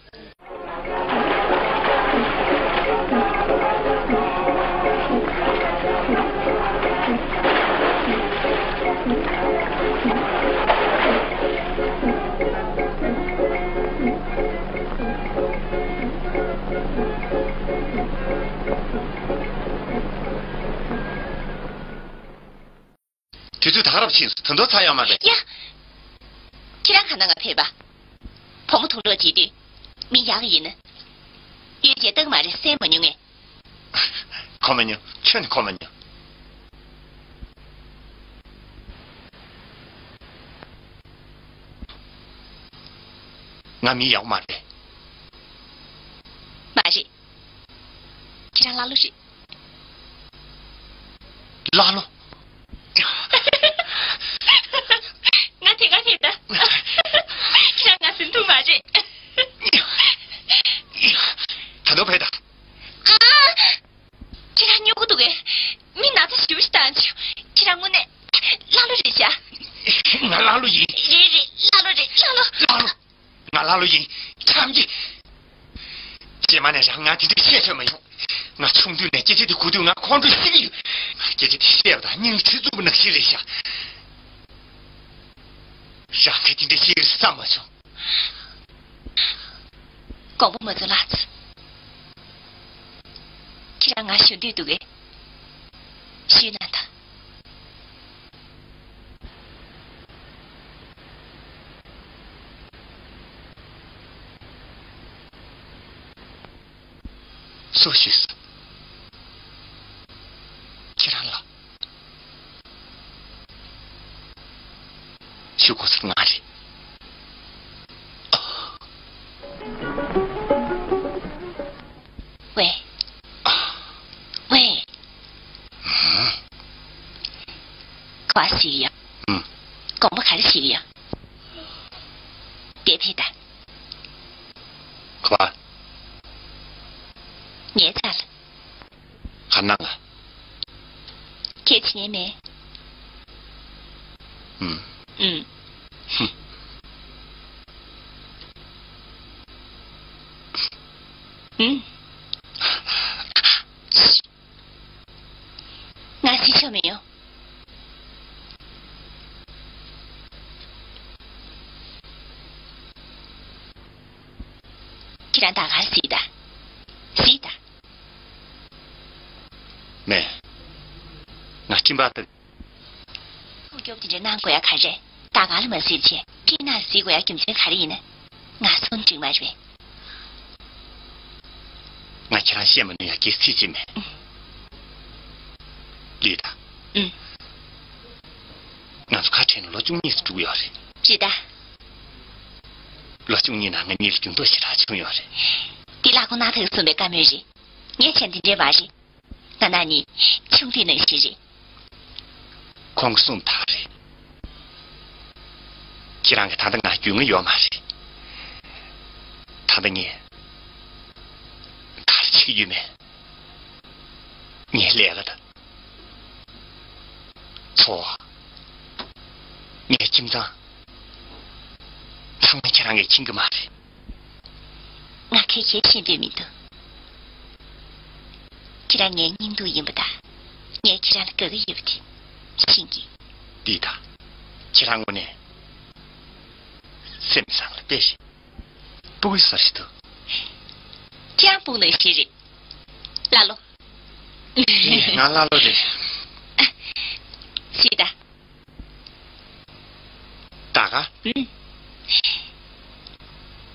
དུས་ཚོད་ད་ག་རང་ཕྱིན་སོང་། ད་དུང་ཚར་ཡོད་མ་རེད། ཡ། ཁྱེད་རང་གང་ན་ང་ཕེབས་པ། བུ་མོ་དུག་ལོག་བྱེད་དུས། མི་ཡག་གི་ཡིན་ན། ཡོད་ཅེས་བཏགས་མ་རེད་སེམས་མ་མྱོང་ངས། གོ་མ་མྱོང་། ཁྱོན་ནས་གོ་མ་མྱོང་། ང་མི་ཡག་མ་རེད། མ་རེད། ཁྱེད་རང་ཀླ་ཀློ་རེད། ཀླ་ཀློ། ང་དེ་ག་རེད་ད། ཁྱེད་རང་ང་ཟིན་ཐུབ་མ་རེད། ད་དུང་ཕེབས་ད། ཨ། ཁྱེད་རང་སྨྱོ་གི་འདུག་གས། མི་ན་ཚ་ཞེ་པོ་ཞིག་བཏང་བྱུང་། ཁྱེད་རང་དངོས་གནས་ཀླ་ཀློ་རེད་ཤག་ང་ཀླ་ཀློ་ཡིན། རེད་རེད། ཀླ་ཀློ་རེད། ཀླ་ཀློ། ཀླ་ཀློ། ང་ཀླ་ཀློ་ཡིན། ཁྱམས་ཀྱི། རྗེས་མ་ནས་རང་ང་དེ་འདྲ་བཤད་ཆོག་མ་ཡོང་། ང་ཆུང་དུས་ནས་སྐད་ཆ་དེ་གོ་དུས་ང་ཁོང་ཁྲོ་ཤི་གི་ཡོད། ང་སྐད་ཆ་དེ་བཤད་པ་དང་སྙིང་ཁྲི་ཚུགས་པ་ནང་བཞིན་རེད་ཤག་རང་གིས་དེ་འདྲ་བཤད་ཀྱི་རེད་བསམ་མ་བྱུང་། དགོངས་པ་མ་ཚོམ་ལགས། ཁྱེད་རང་ང་ཞུ་འདོད་འདུག་གས། ཞུས་གནང་དང་། སུས་ཞུས་སོང་། ཁྱེད་རང་ལ། ཞུ་དགོས་ས་ང་རེད། ཝེ། ཝེ། ག་པར་ཞིག་ཡ། ཨུམ། དགོངས་པ་ག་རེ་ཞིག་ཡ། དེ་ཕི་ད། ག་པར། ངའི་རྩ་ལ། ག་ནང་ང་། ཁྱེད་ཇི་ནས་མེད། ཨུམ། ཨུམ། ཧུམ། ཨུམ། ང་སྲིད་ཆོག་མི་ཡོང་། ཁྱེད་རང་ད་གར་གཟིགས་དང་། གཟིགས་དང་། མེད། ང་སྤྲིན་པ་ལྟ། ཐུགས་སྐྱོ་པོ་དེ་འདྲ་གནང་དགོས་ཡ་ག་རེ། ད་ག་ལ་མ་གཟིགས་བྱས་སྤྲིན་ནག་གཟིགས་དགོས་ཡ་རྒྱུ་མཚན་ག་རེ་ཡིན་ན། ང་སོང་འགྲིག་མ་རེད། ང་ཁྱེད་རང་བཤད་མ་ནུས་ཡ་གི་ཚིག་ཅིག་མེད། ལི་ད། ཨུམ། ང་ཚོ་ཁ་བྲལ་ནས་ལོ་བཅུ་གཉིས་སུ་འགྲོ་གི་ཡོད་རེད། རེད་ད། ལོ་བཅུ་གཉིས་ནང་ང་གཉིས་ལ་འགྱུར་ལྡོག་ཞེ་དྲག་བྱུང་ཡོད་རེད། འདི་ལ་ཁོ་ན་ཐག་གསུངས་པའི་བཀའ་མོལ་རེད། ངས་བྱས་འདི་འདྲའི་མ་རེད། ང་ན་ནི་ཆུང་དུས་ནང་བཞིན་རེད། ཁོང་གིས་གསུངས་ཐག་རེད། ཁྱེད་རང་གིས་ད་ལྟ་ང་རྒྱུས་མངའ་ཡོད་མ་རེད། ད་ལྟ་ངས་ག་རེ་བྱེད་ཀྱི་ཡོད་མེད། ངའི་ལས་ཀ་དང་། འཚོ་བ། ངའི་ཁྱིམ་ཚང་། ཚང་མ་ཁྱེད་རང་གིས་མཁྱེན་གྱི་མ་རེད། ང་ཁ་ཤས་ཤེས་འདོད་མི་འདུག་ཁྱེད་རང་ངའི་སྙིང་སྡུག་ཡིན་པ་དང་། ངས་ཁྱེད་རང་ལ་དགའ་གི་ཡོད་པ་དེ་ཤེས་ཀྱི། འདི་དང་། ཁྱེད་རང་དངོས་གནས་སེམས་བཟང་ལ་དཔེ་རེད། སྤུ་གུ་གསར་ཞིག་འདུག་ཁྱེད་རང་སྤུ་གུ་ནང་བཞིན་རེད། ཀླ་ཀློ། ང་ཀླ་ཀློ་རེད། སྲིད་ད། ད་ག་ཨུམ།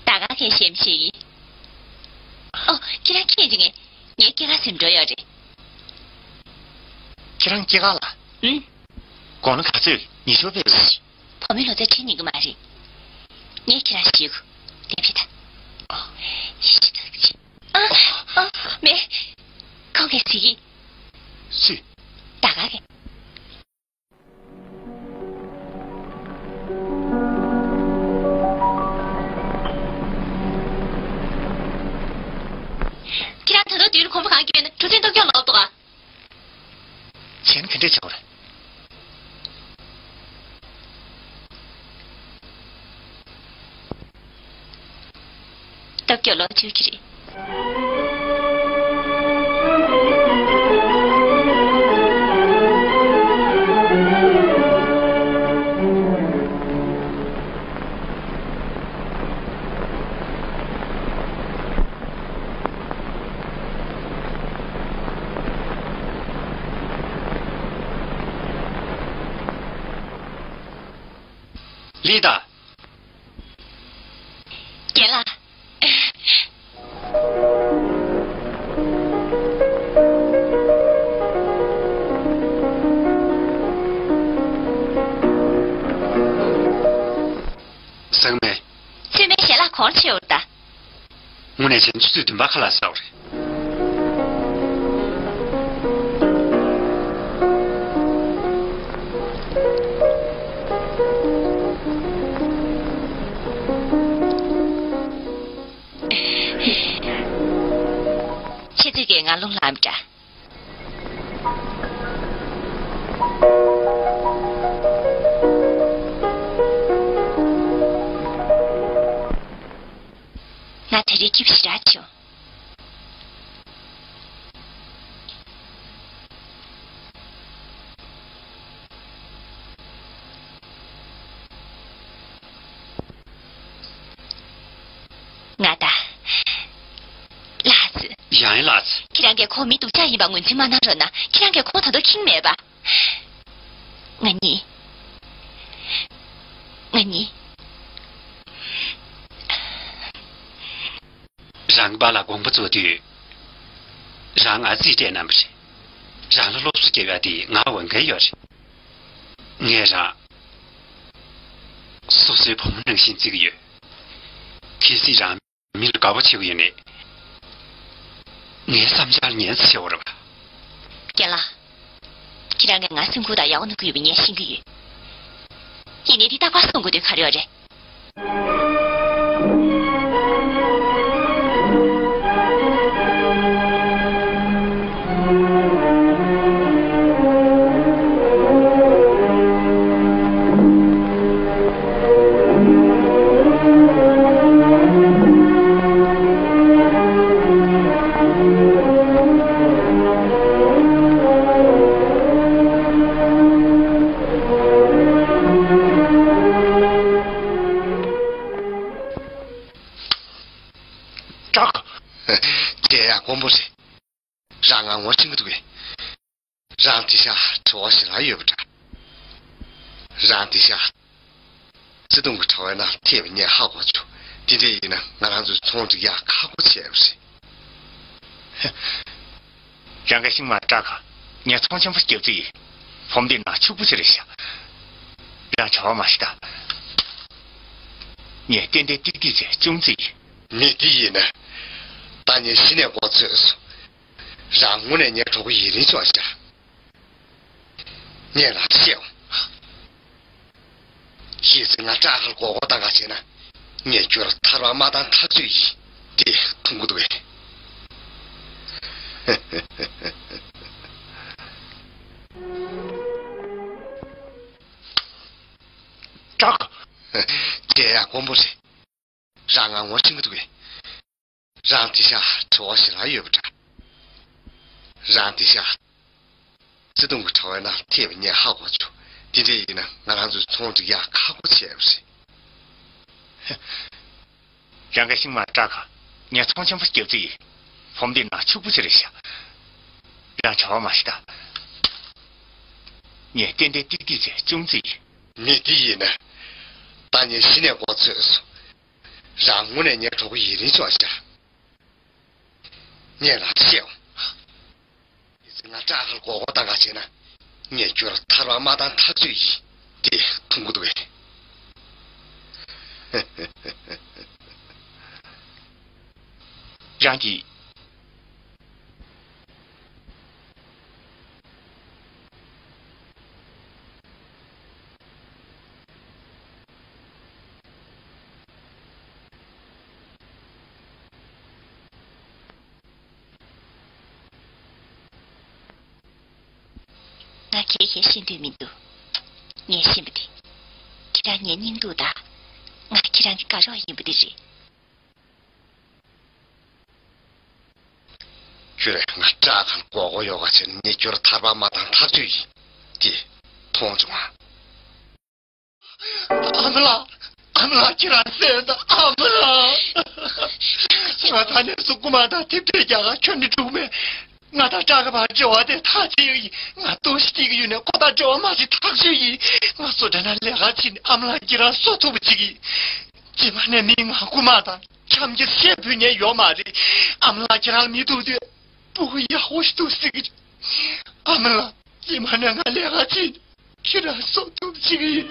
ད་ག་གས་ཞེམ་ཞིག་ཡིན། ཨོ། ཁྱེད་རང་ཁྱེད་ཀྱི་ངས་ངའི་སྐྱེས་སྐར་ཟིན་འགྲོ་ཡོད་རེད། ཁྱེད་རང་སྐྱེས་སྐར་ལ། ཨུམ། དགོང་ལ་ག་ཚོད་ཉི་ཤོར་ཕེབས། བུ་མོའི་ལོ་ཚད་ཁྲིད་ཉན་གི་མ་རེད། ངས་ཁྱེད་རང་ཞུ། དེ་ཕི་ད། ཨ། ཡེ་ཤེས་ཐག་ཆོད། ཨ། ཨ། མེད། ཁོང་གིས་ཟེར་གི། སུས། ད་ག་གིས། ཁྱེད་རང་ད་དུང་མདུན་ལ་གོམ་པ་གང་བསྐྱོད་ན་གྲུ་གཟིངས་སྟོབས་སྐྱོང་ལོག་འདུག་ག་གཞན་ག་འདྲས་བྱ་བ་རེད། སྟབས་སྐྱོ་ལོ་བཅུ་གཅིག་རེད། ལི་ད། རྒན་ལགས། ཟང་མེད། ཚུལ་མིན་ཞལ་ལག་གོང་ཆེ་བར་གདའ། དངོས་གནས་བྱས་ན་ཆུ་ཚོད་བདུན་པ་ཁ་ལ་ཟ་བ་རེད། ཁྱེད་ཚོས་ཀྱིས་ང་རླུང་ལངས་པ་འདྲ། ང་དེ་རིང་སྐྱིད་པོ་ཞེ་དྲག་བྱུང་། ང་ད། ལགས་སེ། ཡང་ཡང་ལགས་སེ། ཁྱེད་རང་གིས་ཁོང་མི་སྡུག་ཅག་ཡིན་པ་ངོས་འཛིན་མ་གནང་རོགས་གནང་། ཁྱེད་རང་གིས་ཁོང་ད་དུང་ཁེངས་མེད་པ། ང་གཉིས། ང་གཉིས། རང་གི་པཱ་ལགས་དགོངས་པ་རྫོགས་དུས། རང་ང་རྩིས་སྤྲད་གནང་བ་རེད། རང་ལ་སློབ་གསོ་བསྐྱལ་ཡག་དེ་ང་འོས་འགན་ཡོད་རེད། ངས་རང་སོ་སོའི་བུ་མོ་ནང་བཞིན་བརྩི་གི་ཡོད། གལ་སྲིད་རང་མི་ལ་དགའ་པོ་བྱེད་ཀྱི་ཡོད་ན། ངའི་བསམ་འཆར་ཉན་ཚེ་བོར་བ། རྒན་ལགས། ཁྱེད་རང་གིས་ང་སེམས་ཁུར་དང་ཡག་པོ་གནང་གི་ཡོད་པ་ངས་ཤེས་ཀྱི་ཡོད། ཡིན་ནའི་འདི་རྟག་པར་གསུང་དགོས་དོན་ག་རེ་ཡོད་རེད། སྐྲག་དེ་ཡང་དཀོན་པོ་རེད། རང་ང་ངོ་ཤེས་ཀྱི་འདུག་གས། རང་དེ་ཤ་བྲོ་བ་ཞེ་དྲག་ཡོད་པ་འདྲ། རང་དེ་ཤ་བརྩེ་དུང་གི་བྲོ་བའི་ནང་ཐེབས་པ་ངས་ཧ་གོ་བྱུང་། དེ་འདྲ་ཡིན་ན་ང་རང་ཚོའི་ཚོང་འགྲིག་ཡག་ཁག་པོ་བྱས་པ་རེད། རང་གི་ཤིང་མ་སྐྲག་ག་ངས་ཚོང་ཆེན་པོ་རྒྱབ་རྩིས་ཡིན། ཕོམ་དེ་ནང་ཕྱུག་པོ་ཞིག་རེད་ཤག་རང་བྱ་བ་མ་ཤི་ད། ངས་ཏན་ཏན་ཏིག་ཏིག་བྱས་ཅུང་ཙི་ཡིན། མི་དེ་ཡིན་ན་ད་ངས་གཞི་ནས་མགོ་ཚོས་སོང་། རང་དངོས་གནས་ངའི་གྲོགས་པོ་ཡིན་རིན་ཆོག་ཤག་ངས་རང་བཤད་འོང་། གལ་སྲིད་ང་སྐྲག་ཁར་མགོ་སྐོར་བཏང་ག་བྱས་ན། ངས་ཁྱོད་ལ་ཐར་པ་མ་བཏང་ཐག་ཆོད་ཡིན། དེ་མཐོང་གི་འདུག་གས། སྐྲག་དེ་ཡང་དཀོན་པོ་རེད། རང་ང་ངོ་ཤེས་ཀྱི་འདུག་གས། རང་དེ་ཤ་བྲོ་བ་ཞེ་དྲག་ཡོད་པ་འདྲ། རང་དེ་ཤ་བརྩེ་དུང་གི་བྲོ་བའི་ནང་ཐེབས་པ་ངས་ཧ་གོ་བྱུང་། དེ་འདྲ་ཡིན་ན་ང་རང་ཚོའི་ཚོང་འགྲིག་ཡག་ཁག་པོ་བྱས་པ་རེད། རང་གི་ཤིང་མ་སྐྲག་ག་ངས་ཚོང་ཆེན་པོ་རྒྱབ་རྩིས་ཡིན། ཕོམ་དེ་ནང་ཕྱུག་པོ་ཞིག་རེད་ཤག་རང་བྱ་བ་མ་ཤི་ད། ངས་ཏན་ཏན་ཏིག་ཏིག་བྱས་ཅུང་ཙི་ཡིན། མི་དེ་ཡིན་ན། ད་ངས་གཞི་ནས་མགོ་ཚོས་སོང་། རང་དངོས་གནས་ངའི་གྲོགས་པོ་ཡིན་རིན་ཆོག་ཤག་ངས་རང་བཤད་འོང་། ཡིན་ཙང་ང་སྐྲག་ཁར་མགོ་སྐོར་བཏང་ག་བྱས་ན། ངས་ཁྱོད་ལ་ཐར་པ་མ་བཏང་ཐག་ཆོད་ཡིན། དེ་མཐོང་གི་འདུག་གས། རང་གིས། གཞན་གཞན་ཤེས་འདོད་མི་འདུག་ངས་ཤེས་པ་དེ། ཁྱེད་རང་ངའི་སྙིང་སྡུག་དང་། ང་ཁྱེད་རང་གི་དགའ་རོགས་ཡིན་པ་དེ་རེད། ཁྱོད་རང་ང་སྐྲག་གང་མགོ་སྐོར་ཡོད་ག་ཕྱིར་ངས་ཁྱོད་ཐར་པ་མ་བཏང་ཐག་ཆོད་ཡིན། ཅེས་མཐོང་བྱུང་ང་། ཨ་མ་ལགས། ཨ་མ་ལགས་ཁྱེད་རང་གསོན་དང་ཨ་མ་ལགས། ང་ད་ནས་སུ་རྐུ་མ་དང་ཐེབས་ཐེབས་རྒྱག་ག་ཁྱོད་ནི་འགྲུག་མེད། ང་དང་སྐྲག་གི་བར་འབྲེལ་བ་དེ་ཐག་བཅད་ཡོད་ཡིན། ང་ལྟོགས་ཤི་སྐྱེ་གི་ཡོད་ནས་ཁོ་དང་འབྲེལ་བ་མ་བྱེད་ཐག་ཆོད་ཡིན། ང་སུ་འདྲ་ན་ལས་ཀ་བྱེད་ནས་ཨ་མ་ལགས་ཁྱེད་རང་གསོ་ཐུབ་པ་བྱེད་ཀྱི། རྗེས་མ་ནས་མིས་ང་རྐུ་མ་དང་འཁྱམ་གྱི་ཤེས་བུད་ཉན་ཡོད་མ་རེད། ཨ་མ་ལགས་ཁྱེད་རང་མི་ཐུག་དུས་སྤུ་གུ་ཡག་པོ་ཞིག་འདུག་ཟེར་གྱི་རེད། ཨ་མ་ལགས་རྗེས་མ་ནས་ང་ལས་ཀ་བྱེད་ནས་ཁྱེད་རང་གསོ་ཐུབ་བྱེད་ཀྱི་ཡིན།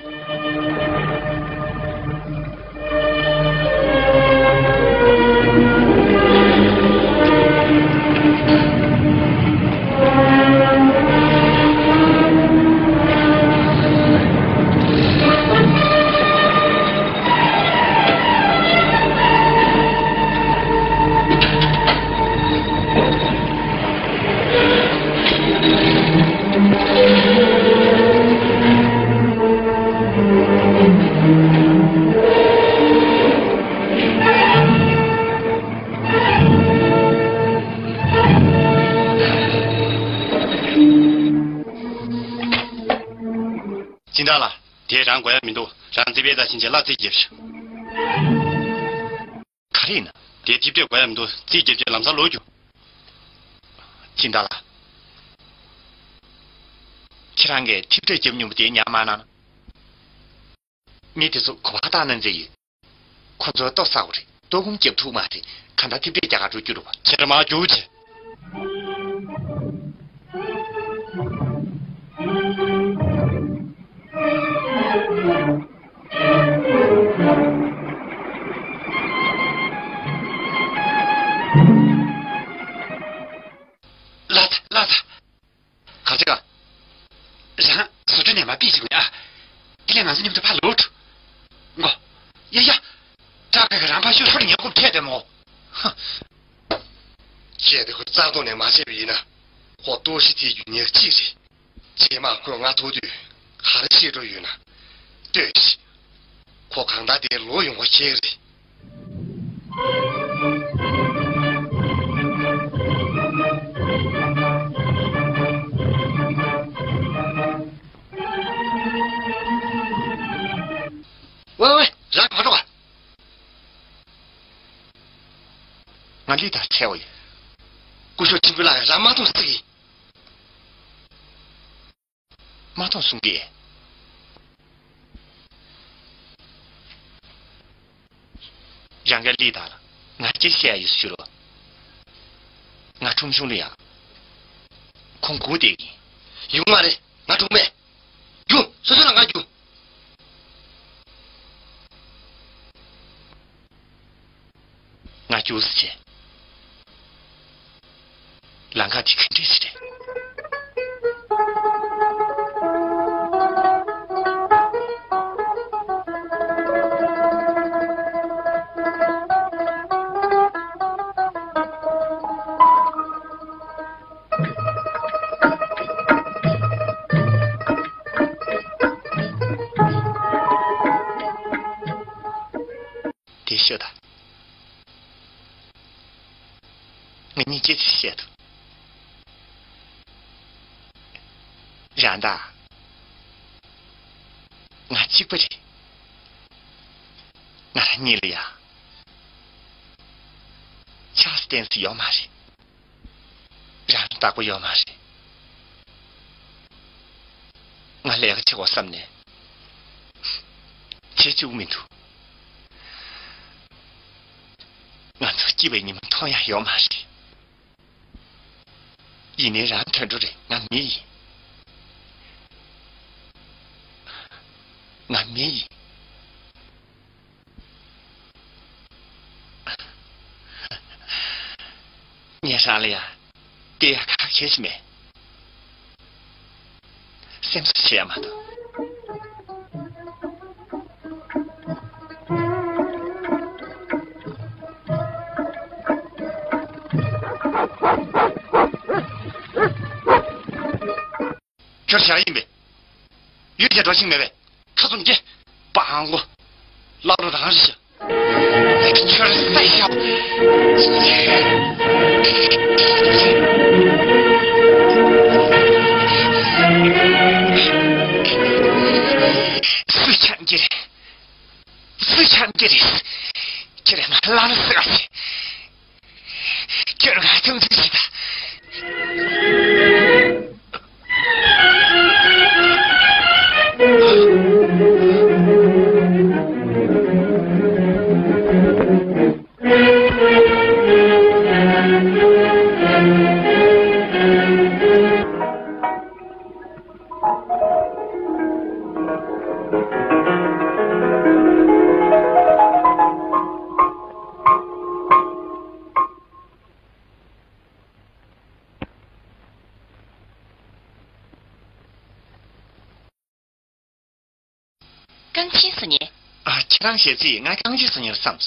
སྦྱིན་བདག་ལགས། དེ་རང་དགོས་ཡ་མི་འདུག་རང་རྩིས་པའི་རྩ་ཆེན་གྱི་གླ་རྩིས་རྒྱབ་ཤོག་ག་རེ་ཡིན་ན། དེ་ཐིབས་ཕྲད་དགོས་ཡ་མི་འདུག་རྩིས་རྒྱབ་རྒྱབ་ལམ་སང་ལོག་རྒྱུ། སྦྱིན་བདག་ལགས། ཁྱེད་རང་གིས་ཐིབས་ཕྲད་རྒྱབ་མྱོང་པ་དེ་ཉར་མ་གནང་ན། མི་དེ་ཚོ་གོ་བ་བཏང་གནང་རྩིས་ཡོད། ཁོ་ཚོ་ལྟོ་ཟ་དགོས་རེད། ལྟོ་སྐོམ་རྒྱབ་ཐུབ་མ་རེད། གང་ལྟར་ཐིབས་ཕྲད་རྒྱག་ག་འགྲོ་རྒྱུ་རེད་པ། ཁྱེད་རང་མར་རྒྱུགས་བྱེད། ལགས་ལགས། ག་ཚོད་ག་རང་བཟོ་གྲྭ་ནས་མར་ཕུད་ཅིག་ཨ། དེ་ལས་ང་ཚོ་མཉམ་དུ་ཕར་ལོག་འགྲོ། མགོ། ཡ་ཡ། སྐྲག་གི་རང་ཕར་ཤོག་ཤོག་ཉལ་ཁོམ་ཐད་དེ་མོ། ཧ། ཁྱེད་དེ་ཁོ་རྩ་ཐོག་ནས་མ་བྱས་པ་ཡིན་ན། ཁོ་ལྟོགས་ཤི་ཐེབས་རྒྱུ་ཉག་གཅིག་རེད། རྗེས་མ་ཁོས་ང་ཐུག་དུས་ག་རེ་བཤད་འགྲོ་ཡོད་ན། ལྟོས་ཤིག་ཁོ་གང་ལྟར་དེར་ལོག་ཡོང་བ་ཁྱེད་རེད། ཝེ་ཝེ། རང་ག་འགྲོ་ག་ང་ལི་དང་འཕྲད་པ་ཡིན། སྐུ་ཞབས་ཁྲིན་པུ་ལགས་རང་མ་གཏོང་ཟེར་གི། མ་གཏོང་གསུང་གི། རང་ག་ལི་དང་ལ་ང་ཅི་བཤད་ཡོད་ཞུ་རོགས། ང་ཁྲོམ་གཞུང་ལ་ཡང་ཁོང་སྒུག་བསྡད་ཀྱིན། ཡོང་མ་རེད། ང་གྲོངས་མེད། རྒྱུགས། སོ་སོ་ལ་ང་རྒྱུགས། ང་རྒྱུགས་སུ་བྱས། ལམ་ཁ་དེ་ག་འདྲས་ཞིག་རེད། དེ་ཤོད་དང་། ང་གཉིས་ཅི་ཞིག་བཤད་དང་། རང་དང་ང་གཅིག་པ་རེད། ང་རང་གཉིས་ལ་ཡང་ཆགས་སུ་བསྟན་སྲིད་ཡོད་མ་རེད། རང་བདག་པོ་ཡོད་མ་རེད། ང་ལས་ཀ་བྱེད་དགོས་བསམ་ནས་བྱེད་བཅུག་མི་འདུག་ང་ཚོ་སྐྱིད་པའི་ཉིན་མོ་མཐོང་ཡ་ཡོད་མ་རེད། ཡིན་ནའི་རང་དུད་འགྲོ་རེད། ང་མི་ཡིན། ང་མི་ཡིན། ངས་རང་ལ་ཡང་བལྟས་ཡ་ཁག་ཁྱེར་ཞིག་མེད། སེམས་སུ་བྱེད་ཡ་མ་གཏོགས། ཁྱོད་བྱ་ཡིན་པས། ཡུལ་དེ་འགྲོ་ཤིང་མེད་པས། ཁ་ཚུམ་གྱིས། སྤང་ལོ། ལག་རོ་རང་རེ་ཤི། ཁྱོད་སའི་ཞབས། སུ་ཆགས་ཀྱི་རེད། སུ་ཆགས་ཀྱི་རེད། ཁྱེད་རང་ལ་ལ་སུ་ག་ཆེ། ཁྱོད་ང་ཐུག་ཐུག་བྱེད་ད། རྐང་ཆེན་སུ་ཉལ། ཨ། ཁྱེད་རང་ཞེ་ཚིག་ང་རྐང་ཆེན་སུ་ཉལ་བསམས།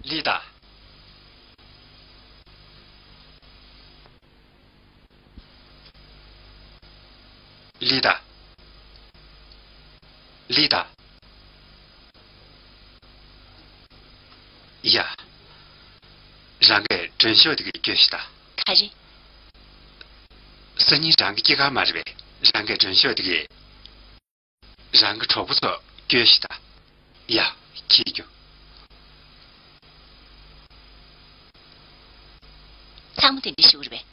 ལི་ཏ། ལི་ཏ། ལི་ཏ། ཡ། རང་གིས་མགྲོན་ཤོག་དེ་ག་སྐྱོན་ཤི་ད། ག་རེ། སང་ཉིན་རང་གི་སྐྱེས་སྐར་མ་རེད་པས། རང་གིས་མགྲོན་ཤོག་དེ་ག་རང་གི་གྲོགས་པོ་ཚོ་སྐྱོན་ཤི་ད། ཡ། ཁྱེད་སྐྱོ། ཚང་མ་དེ་འདྲ་ཞུ་གི་རེད་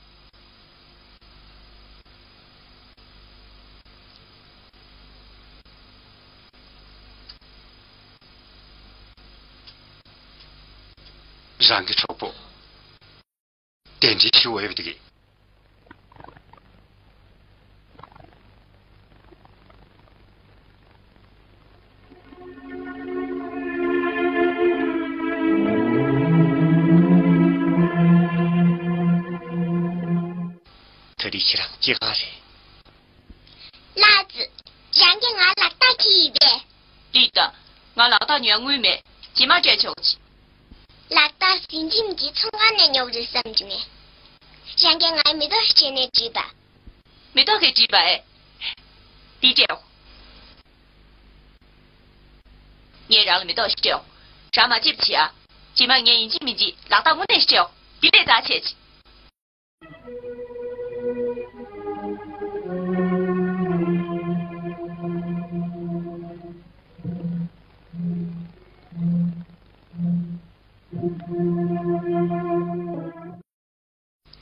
པས། རང་གི་གྲོགས་པོ། གདན་འདྲེན་ཞུ་འོས་པ་དེ་གི། ད་རེས་ཁྱེད་རང་སྐྱེས་སྐར་རེད། ལགས་སོ། རང་གིས་ང་ལག་རྟགས་འཁྱེར་ཡོད་པས། ལི་ཏ། ང་ལག་རྟགས་ཉོ་ཡ་དངུལ་མེད། རྗེས་མ་སྤྲད་ཆོག་ཅིག་ལག་རྟགས་ཟིན་གྱི་མི་འདུག་ཚོང་ཁང་ནས་ཉོ་དགོས་རེད་བསམ་གྱི་མེད། རང་གིས་ང་ལ་མེ་ཏོག་སྤྲད་ནས་བྲིས་པ། མེ་ཏོག་གིས་བྲིས་པ་ཨེ། འདི་སྤྲད་འོ། ངས་རང་ལ་མེ་ཏོག་ཞིག་སྤྲད་འོ། རང་མ་ལྕེབ་བྱེད་ཨ། རྗེས་མ་ངས་ཡིན་གཅིག་མིན་གཅིག་ལག་རྟགས་དངོས་གནས་ཤིག་སྤྲད་འོ། འདི་ལས་རྩ་ཆེ་ཅིག་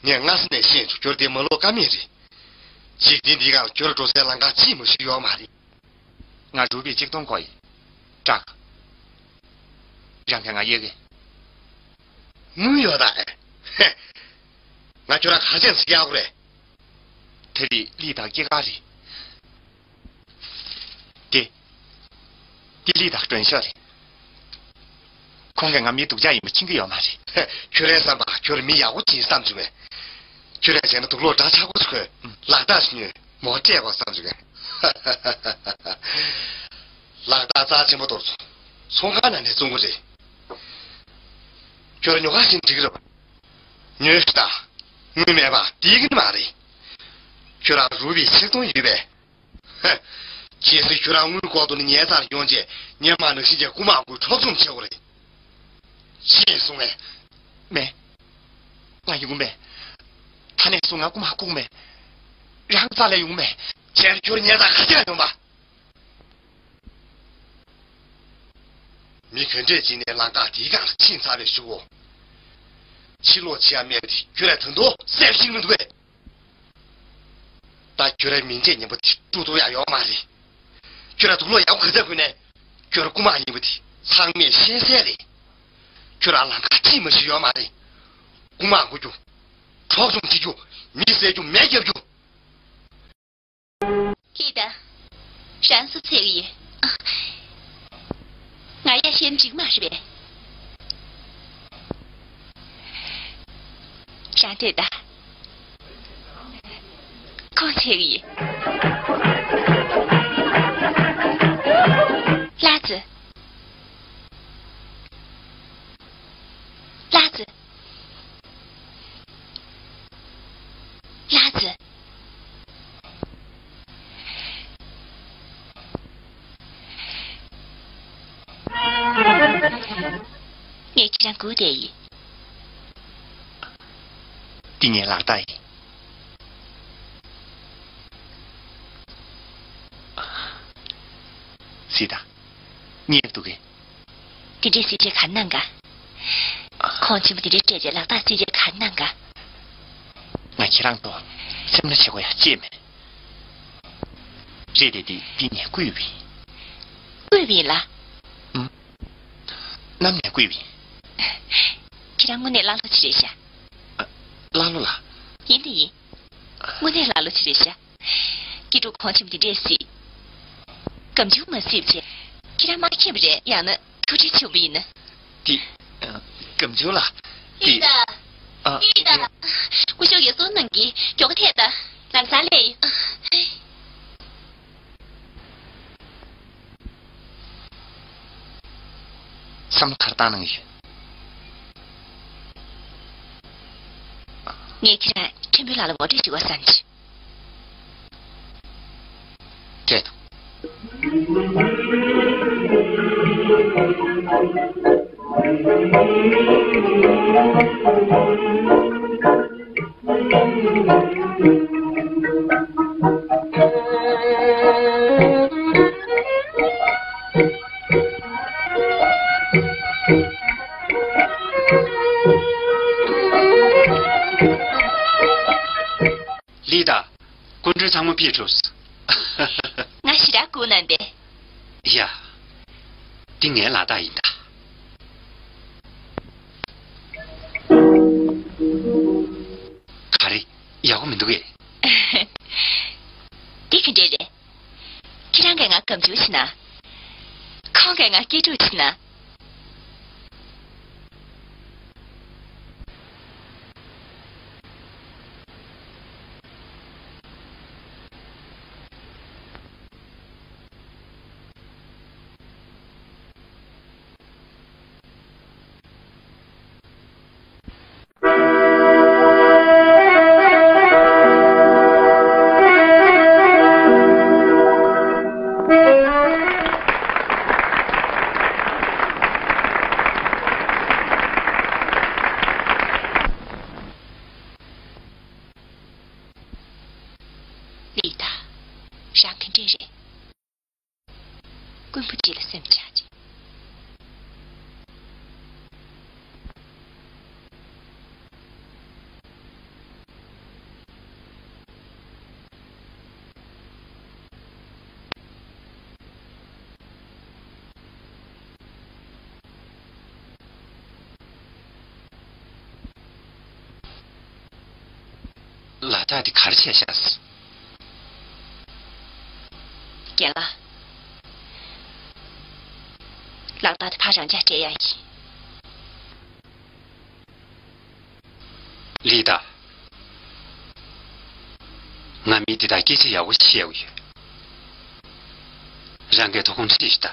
ངས་སྔ་ས་ནས་ཤེས་བྱུང་། ཁྱོད་དེ་མ་ལོག་ཀ་མེད་རེད། འཇིག་རྟེན་འདི་སྒང་ལ་ཁྱོད་འགྲོ་སའི་ལམ་ཁ་ཅིག་མ་ཞིག་ཡོད་མ་རེད། ང་རུ་པི་གཅིག་སྟོང་དགོས་ཡིན། སྐྲག་རང་གིས་ང་གཡར་གི། དངུལ་ཡོད་ད། ཧེ། ང་ཁྱོད་རང་ག་ཚད་ཟིག་གཡར་དགོས་རེད། དེ་རིང་ལི་ཏ་སྐྱེས་སྐར་རེད། དེ། དེ་ལི་ཏའི་མགྲོན་ཤོག་རེད། ཁོང་གིས་ང་མི་སྡུག་ཅག་ཡིན་པ་མཁྱེན་གྱི་ཡོད་མ་རེད། ཁྱོད་རང་བསམ་པ་ཁྱོད་མི་ཡག་པོ་ཅིག་བསམ་བྱུང་བས། ཁྱོད་རང་བྱས་ན་དུག་ལོག་འདྲ་ཆགས་པོ་ཅིག་གོན། ལག་རྟགས་ཉོས། མོ་སྤྲད་དགོས་བསམ་བྱུང་བས། ལག་རྟགས་རྩ་ཆེན་པོ་གཏོར་སོང་། ཚོང་ཁང་ནང་ནས་བཙོང་གི་རེད། ཁྱོད་རང་ཉོ་ག་ཕྱིན་འགྲིག་གི་རེད་པ། ཉོས་ཤིག་ད། དངུལ་མེད་པ་འགྲིག་གི་མ་རེད། ཁྱོད་རང་རུ་པི་ཆིག་སྟོང་ཡོད་པས། ཧ། ཇི་སྲིད་ཁྱོད་རང་དངུལ་ལྐོག་ཏུ་ནས་ཉལ་སར་ཡོང་རྗེས་སྔོན་མ་ནང་བཞིན་གྱི་རྐུ་མ་གུ་འཕྲོག་བཅོམ་བྱེད་དགོས་རེད། ཅི་གསུང་བས། མེད། ང་ཡོང་མེད། ད་ནས་བཟུང་ང་རྐུ་མ་རྐུ་མེད། རང་རྩ་ལས་ཡོང་མེད། ཁྱེད་ཁྱོད་ཉལ་སར་ག་རེ་ཡོང་པ། མི་ག་འདྲས་ཅིག་ནས་ལམ་ཁ་དེའི་སྒང་ལ་ཕྱིན་ཚར་བའི་གཞུག་གུ། ཕྱིར་ལོག་བྱེད་ཡ་མེད་པ་དེ་ཁྱོད་ལ་ད་དུང་གསལ་པོ་ཤེས་མི་འདུག་གས། ད་ཁྱོད་རའི་མིང་ཚིག་ངན་པ་དེ་བཀྲུ་ཐུབ་ཡ་ཡོད་མ་རེད། ཁྱོད་ར་དུག་ལོག་ཡག་པོ་ག་ཚད་གོན་ནས། ཁྱོད་ར་རྐུ་མ་ཡིན་པ་དེ་ཚང་མས་ཤེས་གསལ་རེད། ཁྱོད་ར་ལམ་ཁ་ཅིག་མ་ཞིག་ཡོད་མ་རེད། རྐུ་མ་རྐུ་རྒྱུ། འཕྲོག་བཅོམ་བྱེད་རྒྱུ། མི་བསད་རྒྱུ། མེ་བརྒྱབ་རྒྱུ། ལི་ཏ། རང་སུ་འཚོལ་གི་ཡོད། ང་ཡ་ཤན་འགྲིག་མ་རེད་པས། རང་བལྟས་ད། ཁོང་འཚོལ་གི་ཡོད། ལགས་སོ། ལགས་སོ། ལགས་སོ། ངས་ཁྱེད་རང་སྒུག་བསྡད་ཡིན། འདི་ངའི་ལག་རྟགས་ཡིན། སྲིད་དང་། རྙེད་འདུག་གས། དེ་འདྲའི་གཟི་བརྗིད་ག་རེ་གནང་ག། ཁོང་ཆེན་པོ་དེ་འདྲའི་སྤྲད་རྗེས་ལག་རྟགས་གཟི་བརྗིད་ག་རེ་གནང་ག། ང་ཁྱེད་རང་ཐོག་སེམས་ཁྲལ་བྱེད་དགོས་ཡ་ཅི་ཡང་མེད། རེད་དེ་དེ་འདི་ངས་བརྐུས་པ་ཡིན། བརྐུས་པ་ཡིན་ལ། ཨུམ། གནམ་ནས་བརྐུས་པ་ཡིན། ཁྱེད་རང་དངོས་གནས་ཀླ་ཀློ་ཅིག་རེད་ཤག་ཀླ་ཀློ་ལ། ཡིན་དེ་ཡིན། དངོས་གནས་ཀླ་ཀློ་ཅིག་རེད་ཤག་སྐྱེ་འགྲོ་ཁོང་ཆེན་པོ་འདི་འདྲས་སྲིད། སྒམ་ཆུང་མ་སྲིད་བྱས། ཁྱེད་རང་མ་མཁྱེན་པ་རེད། ཡང་ན་ཐུགས་ཁྲལ་ཆེན་པོ་ཡིན་ན། འདི། ཨ། སྒམ་ཆུང་ལ། འདི། ཨ། ཨ། ཨི་ད། སྐུ་ཞབས་ཡ་སོ་ནང་གི་མགྱོགས་ཐད་ད། ལམ་སང་སླེབས་ཡིན། བསམ་བློ་ག་རེ་བཏང་གནང་གི་ཡོད། ངས་ཁྱེད་རང་ཕྲན་བུ་ལགས་ལ་ངོ་སྤྲོད་ཞུ་བ་བསམ་གྱི། སྤྲད་འདུག་ལི་ད། སྐུ་མགྲོན་ཚང་མ་ཕེབས་གྲུབ། ང་ཞེ་དྲག་སྒུག་གནང་པས། ཡ། འདི་ངའི་ལག་རྟགས་ཡིན་ད། ག་རེ། ཡག་པོ་མི་འདུག་གས། འདི་ག་འདྲས་རེད། ཁྱེད་རང་གིས་ང་སྒམ་ཆུང་བྱས་ན། ཁོང་གིས་ང་སྐྱེ་འགྲོ་བྱས་ན། ལི་ད། རང་ག་འདྲས་རེད། རྐུན་པོ་གཅིག་ལ་སེམས་ཆགས་ཀྱི། ལག་རྟགས་དེ་ག་རེ་བྱས་ཤག་རྒན་ལགས། ལག་རྟགས་དེ་ཕར་རང་འཇགས་སྤྲད་ཡ་ཡིན། ལི་ད། ང་མི་འདི་དག་སྐད་ཆ་ཡག་པོ་བཤད་དགོས་ཡོད། རང་གིས་ཐོག་ཁོང་ཁྲིད་ཤིག་ད།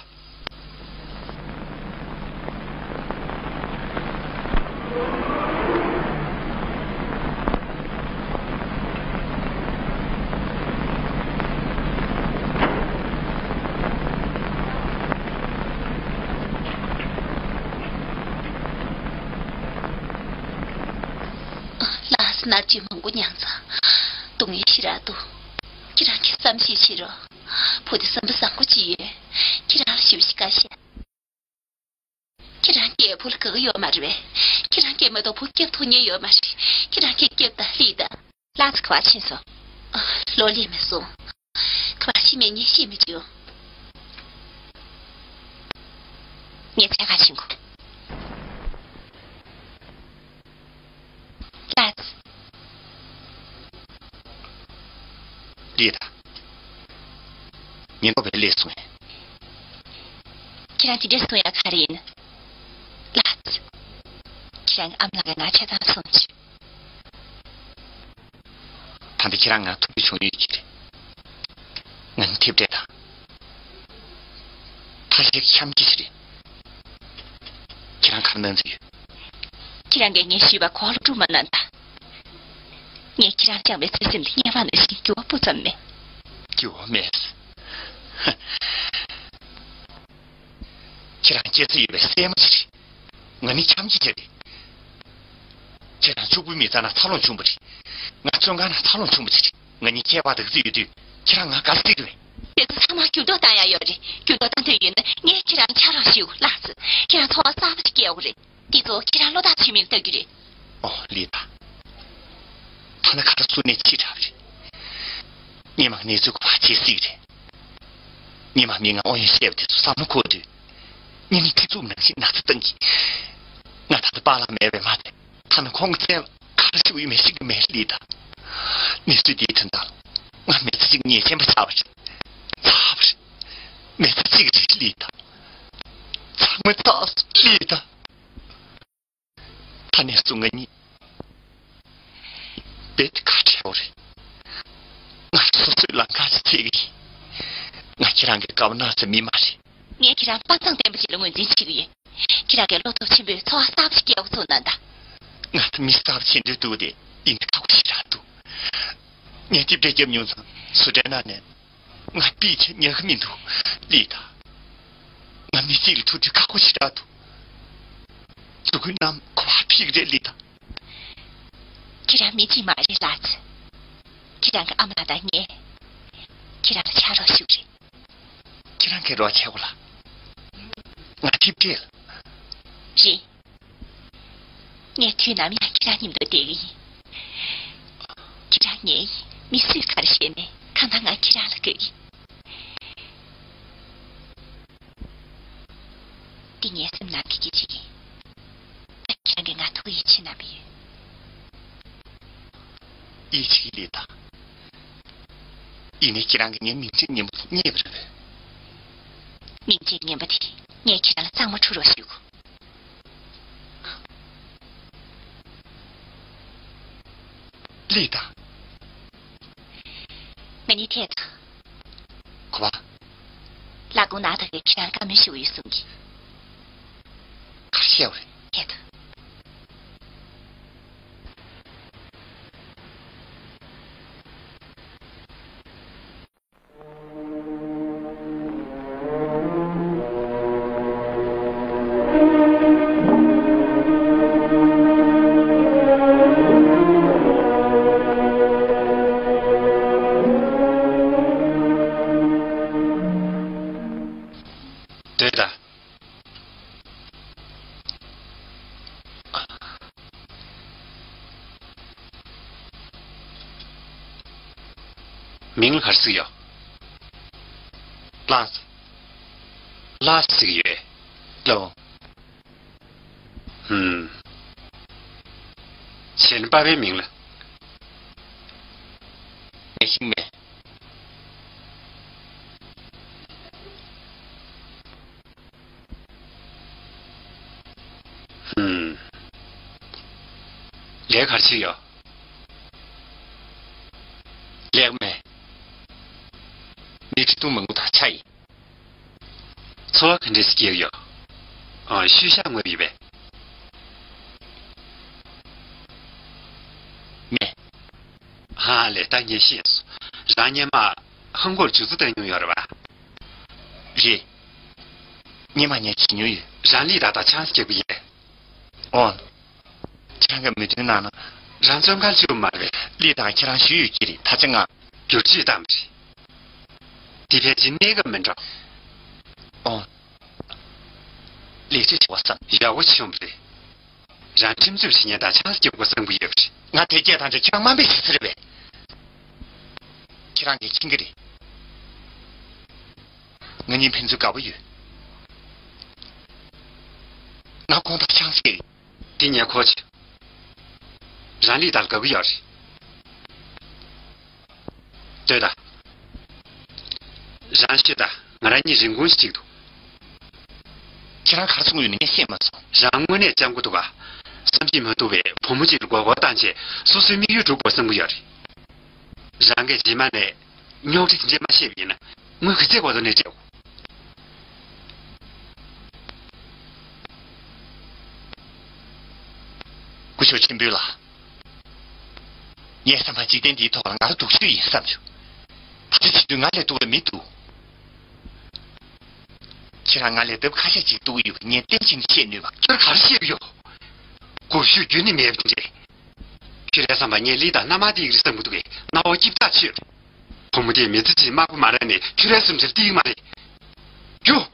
ལགས་སོ། ནར་གཅིག་མང་པོ་མྱངས་ཚར། སྡུག་བསྔལ་ཞེ་དྲག་འདུག་ཁྱེད་རང་གིས་བསམ་ཤེས་བྱེད་རོགས། བུ་དེ་བསམ་པ་བཟང་པོ་ཅིག་ཡོད། ཁྱེད་རང་ལ་ཞེ་པོ་ཞིག་དགའ་ཤག་ཁྱེད་རང་སྐྱེས་བུ་ལ་དགའ་གི་ཡོད་མ་རེད་པས། ཁྱེད་རང་སྐྱེས་མ་གཏོགས་བུ་སྐྱེས་ཐུབ་མཁན་ཡོད་མ་རེད། ཁྱེད་རང་གིས་སྐྱེས་ད་ལི་ད། ལགས་སོ། ག་པར་ཕྱིན་སོང་། ཨ། ལོ་ལེགས་མ་སོང་། ག་པར་ཕྱིན་མེད་ངས་ཤེས་མི་བྱུང་། ངས་འཚོལ་ག་ཕྱིན་གོ། ལགས་སོ། ལི་ད། ཉེན་རྟོག་པས་སླེབས་སོང་ངས། ཁྱེད་རང་དེ་འདྲས་གསུང་ཡ་ག་རེ་ཡིན། ལགས། ཁྱེད་རང་གི་ཨ་མ་ལགས་ཀྱིས་ང་ཆ་ཚང་གསུངས་བྱུང་། ད་ལྟ་ཁྱེད་རང་ང་ཐུག་རྒྱུ་བྱུང་ཡོད་ཀྱི་རེད། ང་ནི་ཐེབས་འབྲས་དང་། ཐ་ཤལ་གྱི་འཆམ་གྱི་ཞིག་རེད། ཁྱེད་རང་ག་རེ་གནང་རྩིས་ཡོད། ཁྱེད་རང་གིས་ངས་ཞུས་པ་གོ་ལ་སྒྲུབ་མ་གནང་ད། ངས་ཁྱེད་རང་བཅངས་པའི་བརྩེ་སེམས་དེ་སྔོན་མ་ནང་བཞིན་འགྱུར་བ་སྤུ་ཙམ་མེད། འགྱུར་བ་མེད། ཁྱེད་རང་སྐྱེ་ཚེ་ཡོད་པའི་སྲས་མོ་ཞིག་རེད། ང་ནི་འཆམ་གྱི་ཅིག་རེད། ཁྱེད་རང་ཕྱུག་པོའི་མི་ཚང་ནང་འཚར་ལོངས་བྱུང་བ་རེད། ང་བཙོན་ཁང་ནང་འཚར་ལོངས་བྱུང་བ་ཅིག་རེད། ང་གཉིས་ཁྱད་པར་དུ་རྩིས་ཡོད་དུས་ཁྱེད་རང་ང་དགའ་བསུ་རེད། དེ་ཚོ་ཚང་མ་འགྱུར་ལྡོག་བཏང་ཡ་ཡོད་རེད། འགྱུར་ལྡོག་བཏང་འདོད་ཡོད་ན་ངས་ཁྱེད་རང་ཆ་རོགས་ཞུ་ལགས་སོ། ཁྱེད་རང་འཚོ་བ་གསར་པ་ཞིག་སྐྱེལ་དགོས་རེད། དེ་ཚོ་ཁྱེད་རང་བློ་ཐག་ཆོད་མིན་ལྟ་རྒྱུ་རེད། ཨོ་ལི་ད། ཐ་ན་ཁ་ཐུག་སུ་ནས་ཕྱི་དྲགས་རེད། སྔོན་མ་གནས་ཚུལ་གོ་བ་བྱེད་སྲིད་རེད། སྔོན་མ་མི་ང་ཨོ་ཡོན་བཤད་པ་དེ་ཚོ་བསམ་བློ་འཁོར་དུས། སྔོན་ནས་ཁྲི་གཙུག་ནང་བཞིན་ན་ཚ་བཏང་གི། ང་ད་ལྟ་པཱ་ལགས་མེད་པས་མ་ཚད། ཐ་ན་ཁོང་གི་བཙན་ལ་ག་རེ་ཞུ་ཡོད་མེད་ཤེས་ཀྱི་མེད་ལི་ད། གནས་ཚུལ་འདིའི་དོན་དག་ང་མི་ཚེ་གཅིག་ཉེས་ཅན་པ་ཆགས་པ་རེད། ཚར་བ་རེད། མི་ཚེ་གཅིག་རེད་ལི་ད། ཚང་མ་ཚར་སོང་ལི་ད། ད་ནས་བཟུང་ང་གཉིས་རྦད་དེ་ཁ་བྲལ་བ་རེད། ང་སོ་སོའི་ལམ་ཁ་ཞིག་འཚོལ་གི་ཡིན། ང་ཁྱེད་རང་གི་དགའ་བ་སྣ་ཚོགས་མི་མ་རེད། ངས་ཁྱེད་རང་དཔའ་མཛངས་ལྡན་པ་ཞིག་ལ་ངོས་འཛིན་བྱེད་ཀྱི་ཡོད། ཁྱེད་རང་གིས་བློ་སྟོབས་ཆེན་པོས་འཚོ་བ་གསར་པ་ཞིག་སྐྱེལ་དགོས་ཚུགས་གནང་དང་། ང་ད་མི་གསར་པ་བྱེད་འདོད་འདུག་སྟེ་ཡིན་ན་ཁག་པོ་ཞེ་དྲག་འདུག་ངས་རྩིས་སྤྲོད་བརྒྱབ་མྱོང་ཙང་བཟོ་གྲྭའི་ནང་ནས་ང་པིས་ཆེ་ཉག་གི་མི་འདུག་ལི་ད། ང་མི་གཅིག་ལ་ཐུག་དུས་ཁག་པོ་ཞེ་དྲག་འདུག་མཛུབ་གུའི་རྣམ་ཁོ་བ་ཕིག་རེད་ལི་ད། ཁྱེད་རང་མི་གཅིག་མ་རེད་ལགས། ཁྱེད་རང་གི་ཨ་མ་ལགས་དང་ངས་ཁྱེད་རང་ལ་ཕྱག་རོགས་ཞུ་གི་རེད། ཁྱེད་རང་གིས་རོགས་བྱེད་དགོས་ལ། ང་ཐེབས་འབྲས་ལ། རེད། ངས་དུས་ནམ་ཡང་ཁྱེད་རང་མཉམ་དུ་བསྡད་ཀྱི་ཡིན། ཁྱེད་རང་ངའི་མི་སུས་ག་རེ་བཤད་ནས་གང་ལྟར་ང་ཁྱེད་རང་ལ་དགའ་གི། འདི་ངའི་སེམས་ནང་གི་སྐད་ཆ་ཡིན། ད་ཁྱེད་རང་གིས་ང་ཐུགས་ཡིད་ཆེས་གནང་བ་ཡོད། ཡིད་ཆེས་ཀྱི་ལི་ད། ཡིན་ནའི་ཁྱེད་རང་གིས་ངའི་མིང་ཚིག་སྙན་པོ་རྙེད་པ་རེད་པས། མིང་ཚིག་སྙན་པོ་དེ་ངས་ཁྱེད་རང་ལ་གཙང་མ་འཁྲུ་རོགས་ཞུ་གི། ལི་ད། ང་གཉིས་ཐད་དང་། གོ་བ། ལ་དགོང་ནག་ད་གའི་ཁྱེད་རང་བཀའ་མོལ་ཞུ་གི་ཡོད་གསུང་གི། ག་རེ་བཤད་པ་རེད། ཐད་དང་། ལྟོས་དང་། མིང་ལ་ག་རེ་ཟེར་གྱི་ཡོད། ལགས། ལགས་ཟེར་གྱི་ཡོད། ལོ། ཧུམ། བྱས་ན་པ་ཕའི་མིང་ལ། ངས་ཤེས་མེད། ཧུམ། ལས་ག་རེ་བྱེད་ཡོད། ལས་མེད། མི་ཁྲི་སྟོང་མང་པོ་དང་ཆ་ཡིན། འཚོ་བ་ག་འདྲས་སྐྱེལ་ཡོད། ཨ། ཤུལ་བཞག་དངོས་ཡོད་པས། མེད། ཧ་ལས་ད་ངས་ཤེས་སོང་། རང་སྔོན་མ་ཧང་གོར་ཇུས་གཏོགས་བཏང་མྱོང་ཡོད་རེད་པ། རེད། སྔོན་མ་ངས་བྱེད་མྱོང་ཡོད། རང་ལི་ད་ད་ཆང་སྐྱེག་པ་ཡིན། ཨོ། ཁྱེད་རང་གིས་མོས་མཐུན་གནང་ན། རང་བཙོན་ཁང་བཅུག་མ་རེད། ལི་དང་ཁྱེད་རང་ཞུས་ཡོད་ཀྱི་རེད། ད་ཆ་ང་། བསྒྱུར་བཅོས་བཏང་བ་རེད། དེ་ཕལ་ཆེར་གནས་ཀྱི་མི་འགྲོ། ཨོ། ལས་བྱེད་ཆེ་བ་བསམ། ཡག་པོ་བྱུང་བ་རེད། རང་ཁྲིམས་རྩོད་བྱེད་མཁན་དང་ཆང་སྐྱུག་པ་བཟང་པོ་ཡོད་པ་རེད། ང་དེ་སྐད་བཏང་དུས་ཁྱེད་རང་དམའ་འབེབས་བྱེད་ས་རེད་པས། ཁྱེད་རང་གིས་མཁྱེན་གྱི་རེད། ང་གཉིས་ཕན་ཚུན་དགའ་པོ་ཡོད། ང་ཁོང་དང་ཆང་སྐྱེག་རེད། དེ་ངས་གོ་ཆོད། རང་ལི་དར་དགའ་གི་ཡོད་རེད། ལྟོས་དང་། རང་ཤོད་དང་། ང་རང་གཉིས་རིན་གོང་ཞིག་འདུག་ཁྱེད་རང་ག་རེ་གསུང་གི་ཡོད་ན་ངས་ཤེས་མ་སོང་། རང་དངོས་གནས་སྤྱང་པོ་འདུག་ག་བསམ་གྱིས་མ་ཐུབ་པའི་བུ་མོ་གཅིག་ལ་མགོ་སྐོར་བཏང་བྱས་སོ་སོའི་དམིགས་ཡུལ་སྒྲུབ་དགོས་བསམ་གྱི་ཡོད་རེད། རང་གིས་རྗེས་མ་ནས་རྙོག་དྲ་དེ་འདྲ་མ་བཤད་པ་ཡིན་ན་དངུལ་གྱི་རྩིས་སྐོར་དུ་ནས་སྤྲད་དགོས། སྐུ་ཞབས་ཆེན་པོ་ལགས། ངའི་བསམ་པར་འཇིག་རྟེན་འདིའི་ཐོག་ལ་ང་རང་སྡུག་ཤོས་ཡིན་བསམ་བྱུང་། ད་ཆ་བྱེད་དུས་ང་ལས་སྡུག་པ་མི་འདུག་ཁྱེད་རང་ང་ལས་ལྡབ་ཁ་ཤས་ཅིག་སྡུག་ཡོད་པ་ངས་གཏན་ཕྱིན་ནས་བཤད་ནུས་པ། ཁྱོད་ག་རེ་བཤད་ཀྱི་ཡོད། སྒུལ་ཤུགས་རྒྱུན་ནས་མེད་པ་དེ་འདྲས། ཁྱོད་རའི་བསམ་པར་ངས་ལི་དང་མནའ་མ་སྟེར་གི་རེད་བསམ་གྱི་འདུག་གས། མནའ་བ་སྐྱིད་པོ་ཆགས་ཡོད་རེད། བུ་མོ་དེས་མི་ཚེ་གཅིག་དམར་པོ་མ་རག་ནས་ཁྱོད་རའི་སེམས་ཚོར་སྟེར་གི་མ་རེད། རྒྱུགས།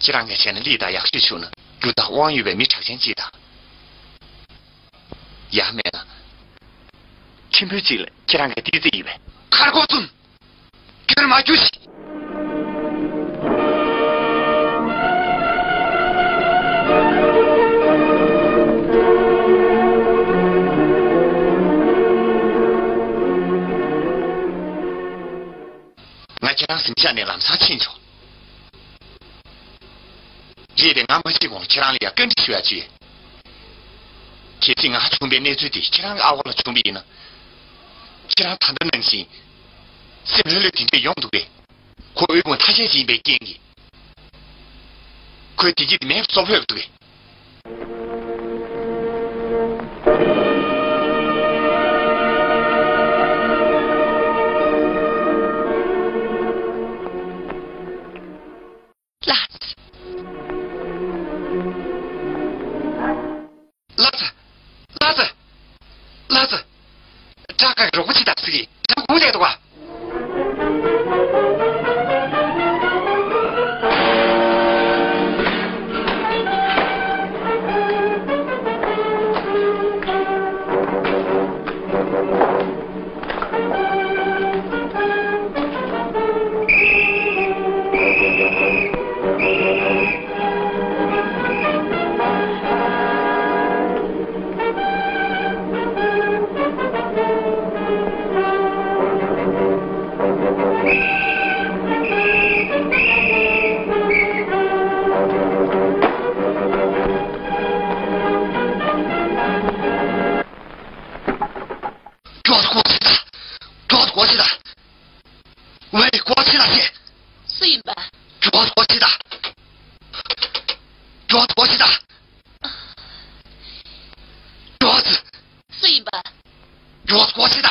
ཁྱེད་རང་གིས་བྱས་ན་ལི་དང་ཡག་ཤོས་བྱུང་ན་རྒྱུ་དང་དབང་ཡོད་པའི་མི་གྲགས་ཅན་གཅིག་དང་། ཡང་མེད་ན། ཁྱིམ་པོ་གཅིག་ལ་ཁྱེད་རང་གིས་ཏོག་ཙམ་ཡིན་པས། ཁར་ཁོག་བཙུམ། ཁྱོད་མ་རྒྱུགས་ཤིག་ང་ཁྱེད་རང་གཟིམ་ཤག་ནས་ལམ་སང་ཕྱིན་ཆོག་རེད་དེ། ང་མ་ཤི་གོང་ཁྱེད་རང་ལ་ཡང་བཀའ་འདྲི་ཞུ་ཡ་ཅིག་གལ་སྲིད་ང་བྱུང་བའི་གནས་ཚུལ་དེ་ཁྱེད་རང་གི་ཨ་ཕ་ལ་བྱུང་བ་ཡིན་ན། ཁྱེད་རང་ད་ལྟ་ནང་བཞིན་སེམས་ལྷོད་ལྷོད་དེ་འདྲས་ཡོང་འདུག་གས། ཁོ་དབུལ་ཕོངས་ཐ་ཤལ་ཅིག་ཡིན་པའི་རྐྱེན་གྱིས། ཁོའི་བདེ་སྐྱིད་དེ་མེད་པ་བཟོ་ཕོད་འདུག་གས། ལགས། ལགས། ལགས། ལགས། ལགས། ཀྲང་ཀ་གི་རོགས་པ་ཅིག་དང་ཟེར་གི་ཀྲང་གུང་བསྡད་འདུག་ག་ཀྲོག་ཀྲོག་བྱེད་ད། ཀྲོག་ཀྲོག་བྱེད་ད། ཝེ། ཀྲོག་བྱེད་ད་ཟེར། སུ་ཡིན་པ། ཀྲོག་ཀྲོག་བྱེད་ད། ཀྲོག་ཀྲོག་བྱེད་ད། ཀྲོག་སུ་ཡིན་པ། ཀྲོག་ཀྲོག་བྱེད་ད།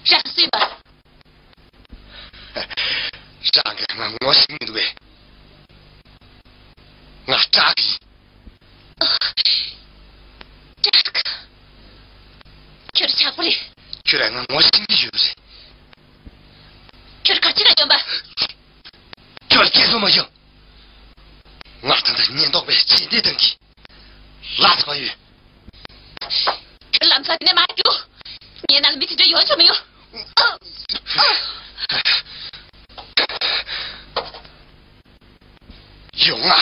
རང་སུ་ཡིན་པ། རང་གིས་ང་ངོ་ཤེས་མི་འདུག་པས། ང་ཀྲང་ཡིན། ཀྲང་། ཁྱོད་ཆག་པོ་རེད། ཁྱོད་རང་ང་ངོ་ཤེས་ཀྱི་ཡོད་རེད། ཁྱོད་ག་ཅི་ལ་ཡོང་པ། ཁྱོད་སྐད་སོ་མ་ཤོད། ང་ད་ལྟ་ཉེན་རྟོག་པས་རྗེས་འདེད་གཏང་གི། ལགས་སོ་ཡོད། ཁྱོད་ལམ་སང་དེ་ནས་མར་རྒྱུགས། ངའི་ནང་ལ་མི་དེ་འདྲ་ཡོང་ཆོག་མི་ཡོང་། ཡོང་ང་།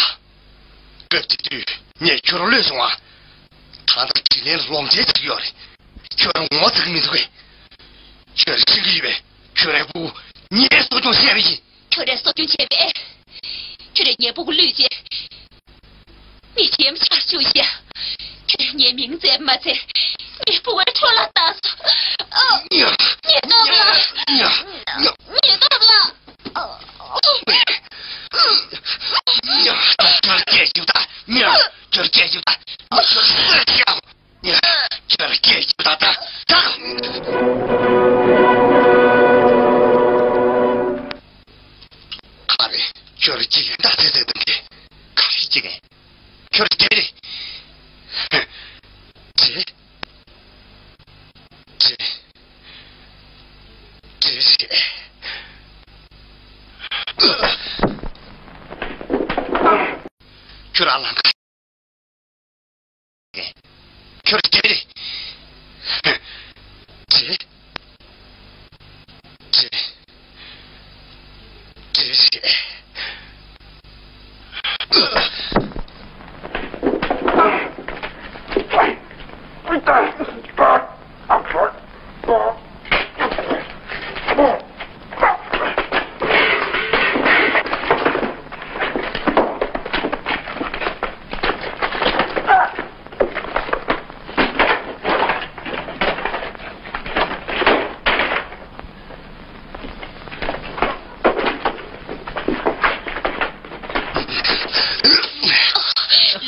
སྐབས་དེ་དུས་ངས་ཁྱོད་བློས་བཟུང་བ། ད་ལྟ་དྲིན་ལན་ལོག་འཇལ་བྱེད་ཀྱི་ཡོད་རེད། ཁྱོད་ངོ་ཚ་གི་མི་འདུག་གས། ཁྱོད་ཤེས་ཀྱི་ཡོད་པས། ཁྱོད་རའི་སྤུ་གུ་ངས་གསོ་སྐྱོང་བྱས་པ་ཡིན། ཁྱོད་རའི་གསོ་སྐྱོང་བྱས་པས། ཁྱོད་རའི་ཉེ་སྤུ་གུ་བླུས་རྗེས། མི་གཞན་ཆར་བཅུག་བྱས། ཁྱོད་རའི་ངའི་མིང་བརྗེད་མ་ཚད། ངའི་སྤུ་གུའི་འཕྲོ་བརླག་བཏང་སོང་། ཨ། ཉེ་སྟོབས་ལགས། ཉེ་སྟོབས་ལགས། ཉེ་སྟོབས་ལགས། ཁྱོད་སྐད་ཅིག་ད། ཉེ། ཁྱོད་སྐད་ཅིག་ད། ཁྱོད་སྐད་ཅིག་ད། ད། ག་རེ། ཁྱོད་ཅིག་ད་ཚེ་ཚེ་དང་གི། ག་རེ་ཅིག་ཁྱོད་ཀྱི་རེད། ཅེ། ཅེ། ཅེ་རེད། ཁྱོད་རང་ལ་ཁྱོད་ཀྱི་རེད། ཅེ། ཅེ། ཅེ་རེད།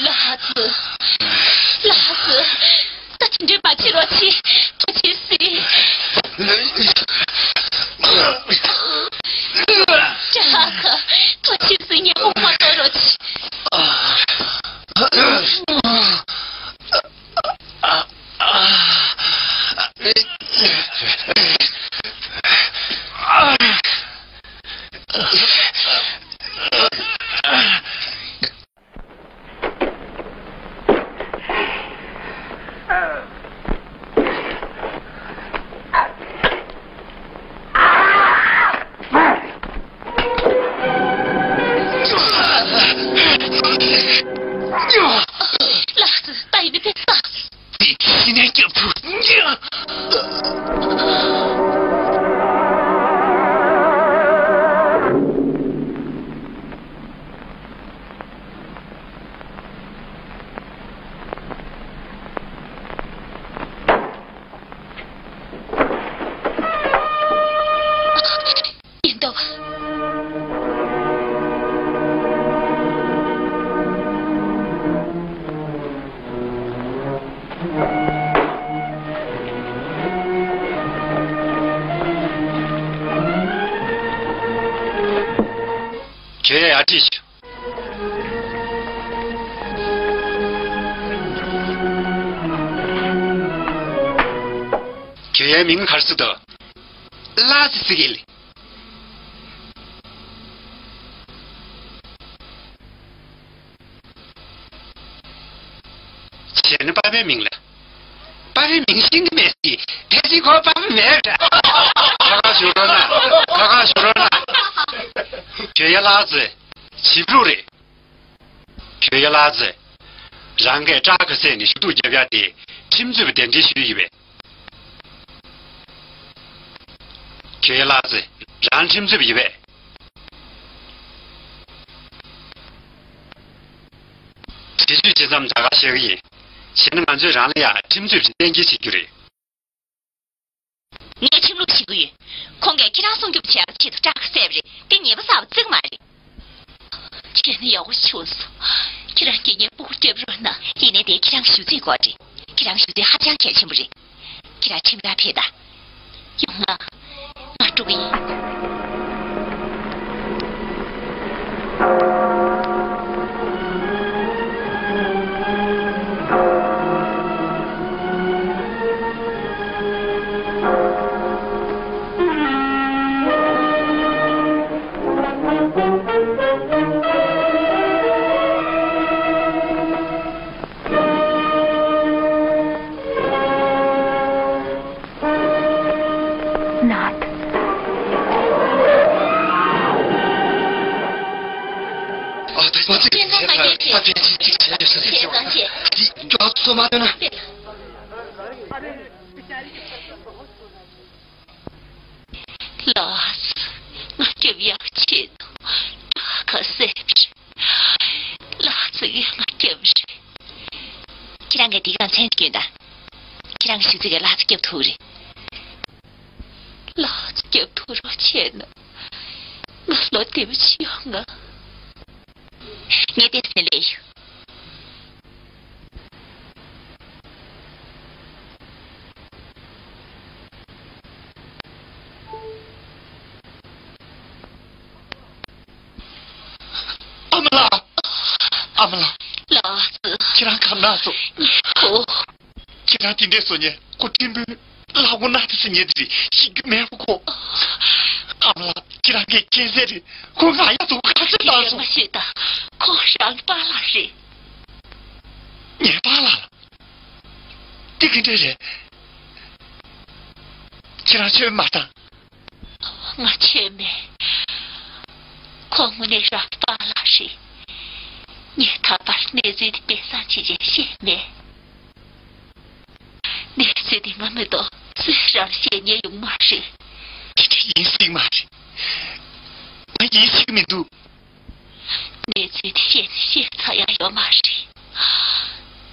ལགས་སོ། ལགས་སོ། ད་དེ་འདྲའི་མ་བྱེད་རོགས་གྱིས། ཐུགས་རྗེ་ཆེ། ཀྲག་ཁ། ཐུགས་རྗེ་ཆེ། ངས་དཔུང་མ་གཏོགས་རོགས་གྱིས། ལགས་སོ། ད་ཡིན་ན་དཔེ་བསགས། དེ་ཤི་ནས་སྐྱབས་ཐུབ། ཡིན་ཏོ། ཁྱེད་ཡར་ཁྲིད་ཤོག། ཁྱེད་ཡའི་མིང་ག་རེ་ཟེར་འདུག། ལགས་སེ་ཟེར་གི་ལགས། བྱས་ན་པ་ཕའི་མིང་ལ། པ་ཕའི་མིང་ཤེས་ཀྱི་མེད་ཟེར། ཕལ་ཆེར་ཁོ་པ་ཕ་མེད་འདྲ། ཁ་ཁ་བཞུགས་རོགས་གནང་། ཁ་ཁ་བཞུགས་རོགས་གནང་། ཁྱོད་ཡ་ལགས་ཟེར། བྱིས་པ་རེད། ཁྱོད་ཡ་ལགས་ཟེར། རང་གིས་སྐྲག་ཁ་བསད་ནས་ཞུ་གཏུག་རྒྱབ་ཡ་དེ་ཁྲིམས་རྩོད་པ་གདན་འདྲེན་ཞུས་ཡོད་པས། ཁྱོད་ཡ་ལགས་ཟེར། རང་ཁྲིམས་རྩོད་པ་ཡིན་པས། འདྲི་གཅོད་བྱེད་མཚམས་ད་ག་བཞག་གི་ཡིན། བྱས་ན་ང་ཚོས་རང་ལ་ཡ་ཁྲིམས་རྩོད་པ་ཞིག་གཏན་འཁེལ་བྱེད་རྒྱུ་རེད། ངས་ཁྲིམས་ལུགས་ཤེས་ཀྱི་ཡོད། ཁོང་གིས་ཁྱེད་རང་སྲུང་སྐྱོབ་བྱེད་ཡག་ཆེད་དུ་སྐྲག་བསད་པ་རེད། དེ་ཉེས་པ་བསགས་པ་བརྩི་གི་མ་རེད། བྱས་ན་ཡག་པོ་བྱུང་སོང་། ཁྱེད་རང་གིས་ངའི་སྤུ་གུ་སྐྱོབ་རོགས་གནང་། ཡིན་ནའི་དེ་ཁྱེད་རང་གི་ཞུ་ཚིག་སྐོར་རེད། ཁྱེད་རང་ཞུ་ཚིག་ཧ་ཅང་གལ་ཆེན་པོ་རེད། ཁྱེད་རང་ཁྲིམས་ར་ཕེབས་དང་། ཡོང་ང་། ང་འགྲོ་གི་ཡིན། ཨ། ད་ད་ད་ད་ད་ཅིག་ཅིག་བྱས་ཡོད་ས་རེད། ཅིག་ཅོག་ཙམ་མ་ཐོན་ན། ལགས་སོ། ང་སྐྱོབ་ཡག་ཆེད་དུ་སྐྲག་ཁ་བསད་པ་རེད། ལགས་སོ། ཡ། ང་སྐྱོབ་རེད། ཁྱེད་རང་གིས་འདི་ག་མཚན་སྐྱོན་དང་། ཁྱེད་རང་གི་ཞུ་ཚིག་གིས་ལགས་སོ་སྐྱོབ་ཐུབ་རེད། ལགས་སོ། སྐྱོབ་ཐུབ་རོགས་བྱས་ན། ང་ལོ་བདེ་པོ་ཅིག་ཡོང་ང་། ངས་ཏོག་ཙམ་སླེབས་ཡོང་། ཨ་མ་ལགས། ཨ་མ་ལགས། ལགས་སོ། ཁྱེད་རང་ག་ན་སོང་། ཨོ། ཁྱེད་རང་དེ་འདྲས་སོང་ཉེ། ཁོ་ཕྲན་བུ་ལག་མགོ་ན་ཏོག་ཙམ་ཉེ་དེ་རེད། ཤི་རྒྱུ་མེད་པ་ཁོ། ཨ་མ་ལགས། ཁྱེད་རང་གིས་མཁྱེན་གསལ་རེད། ཁོ་ང་ཡག་ཏུ་ག་ཚོད་ལ་སོང་། ངས་ཤེས་ད། ཁོ་རང་གི་པཱ་ལགས་རེད། ངའི་པཱ་ལགས་ལ། དེ་ག་འདྲས་རེད། ཁྱེད་རང་ཆོས་མ་བཏང་། ང་ཆོས་མེད། ཁོ་དངོས་གནས་རང་གི་པཱ་ལགས་རེད། ངས་ད་བར་གནས་ཚུལ་དེ་སྦས་གསང་བྱས་བྱས་ཤེས་མེད། ཚོད་དེ་ང་མི་གཏོགས་སུས་རང་བཤད་ཉན་ཡོང་མ་རེད། དེ་འདྲ་ཡིན་སྲིད་མ་རེད། ང་ཡིད་ཆེས་ཀྱི་མི་འདུག་གནས་ཚུལ་དེ་བཤད་བཤད་ཚར་ཡག་ཡོད་མ་རེད།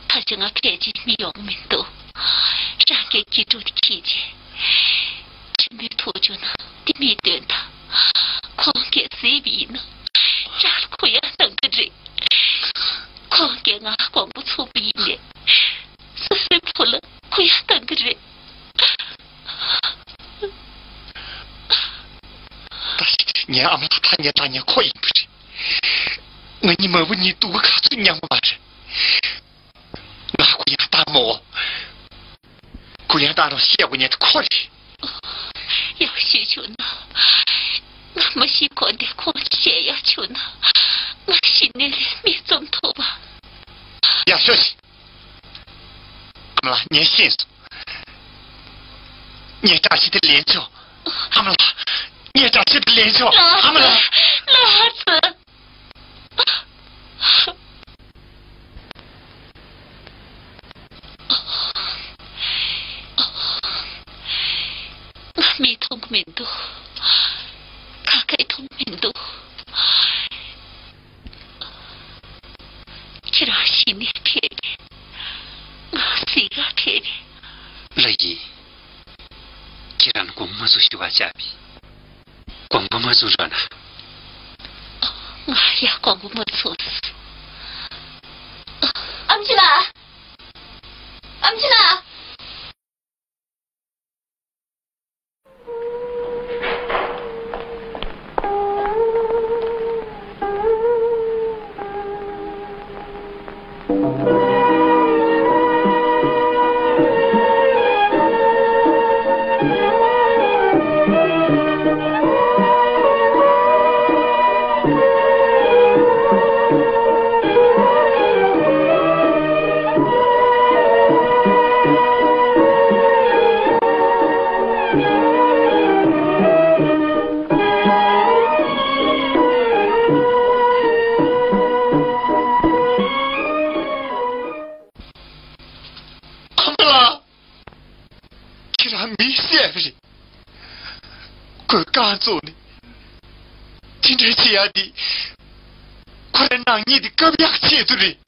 ད་ཆ་ང་ཕལ་ཆེར་མི་ཡོང་མི་འདུག་རང་གིས་སྐྱིད་སྡུག་དེ་ཁྱེད་ཀྱིས་ཆེན་པོའི་ཐུགས་བཅུག་ན་དེ་མི་འདོན་ད། ཁོང་གིས་གཟིགས་པ་ཡིན་ན་ཅག་ལ་གུ་ཡངས་གཏང་གི་རེད། ཁོང་གིས་ང་དགོངས་པ་ཚོམ་བུ་ཡིན་ནས་སོ་སོའི་བུ་ལ་གུ་ཡངས་གཏང་གི་རེད། ད་ངའི་ཨ་མ་ལགས་ད་ཉལ་ད་ཉལ་ཁོ་ཡིན་པ་རེད། ང་གཉིས་མ་བུ་གཉིས་སྡུག་ག་ཚོད་མྱངས་པ་མ་རེད། ང་གུ་ཡངས་བཏང་མོ། གུ་ཡངས་བཏང་རོགས་བཤད་དགོས་ཉན་ཁོ་རེད། ཡག་ཤོས་བྱུང་ན། ང་མ་ཤི་གོང་དེ་ཁོང་བཤད་ཡག་བྱུང་ན། ང་ཤི་ནས་ལས་མི་རྩོམ་ཐུབ་པ། ཡག་ཤོས་ཤིག་ཨ་མ་ལགས་ངས་ཤེས་སོང་། ངས་བཀྲ་ཤིས་དེ་ལེན་ཆོག་ཨ་མ་ལགས། ངས་བཀྲ་ཤིས་དེ་ལེན་ཆོག་ཨ་མ་ལགས། ལགས་སོ། ང་མིག་མཐོང་གི་མི་འདུག་ཁ་སྐད་མཐོང་གི་མི་འདུག་ཁྱེད་རང་ཤི་ནས་ཕེབས་ནས་ང་གཟིགས་ག་ཕེབས་ནས། ལགས་ཡིན། ཁྱེད་རང་ལ་དགོངས་པ་མ་ཚོམ་ཞུ་བར་བཅར་བས། དགོངས་པ་མ་ཚོམ་རོགས་གནང་། ང་ཡང་དགོངས་པ་མ་ཚོམ། ཨམ་ཆི་ལགས། ཨམ་ཆི་ལགས། ཨ་མ་ལགས། ཁྱེད་རང་མི་བསད་པ་རེད། ཁོས་རྐང་བཙུགས་ནས་དེ་འདྲ་བྱེད་ཡག་འདི། ཁོ་རའི་ནག་ཉེས་འདི་བཀབ་ཡག་ཆེད་དུ་རེད།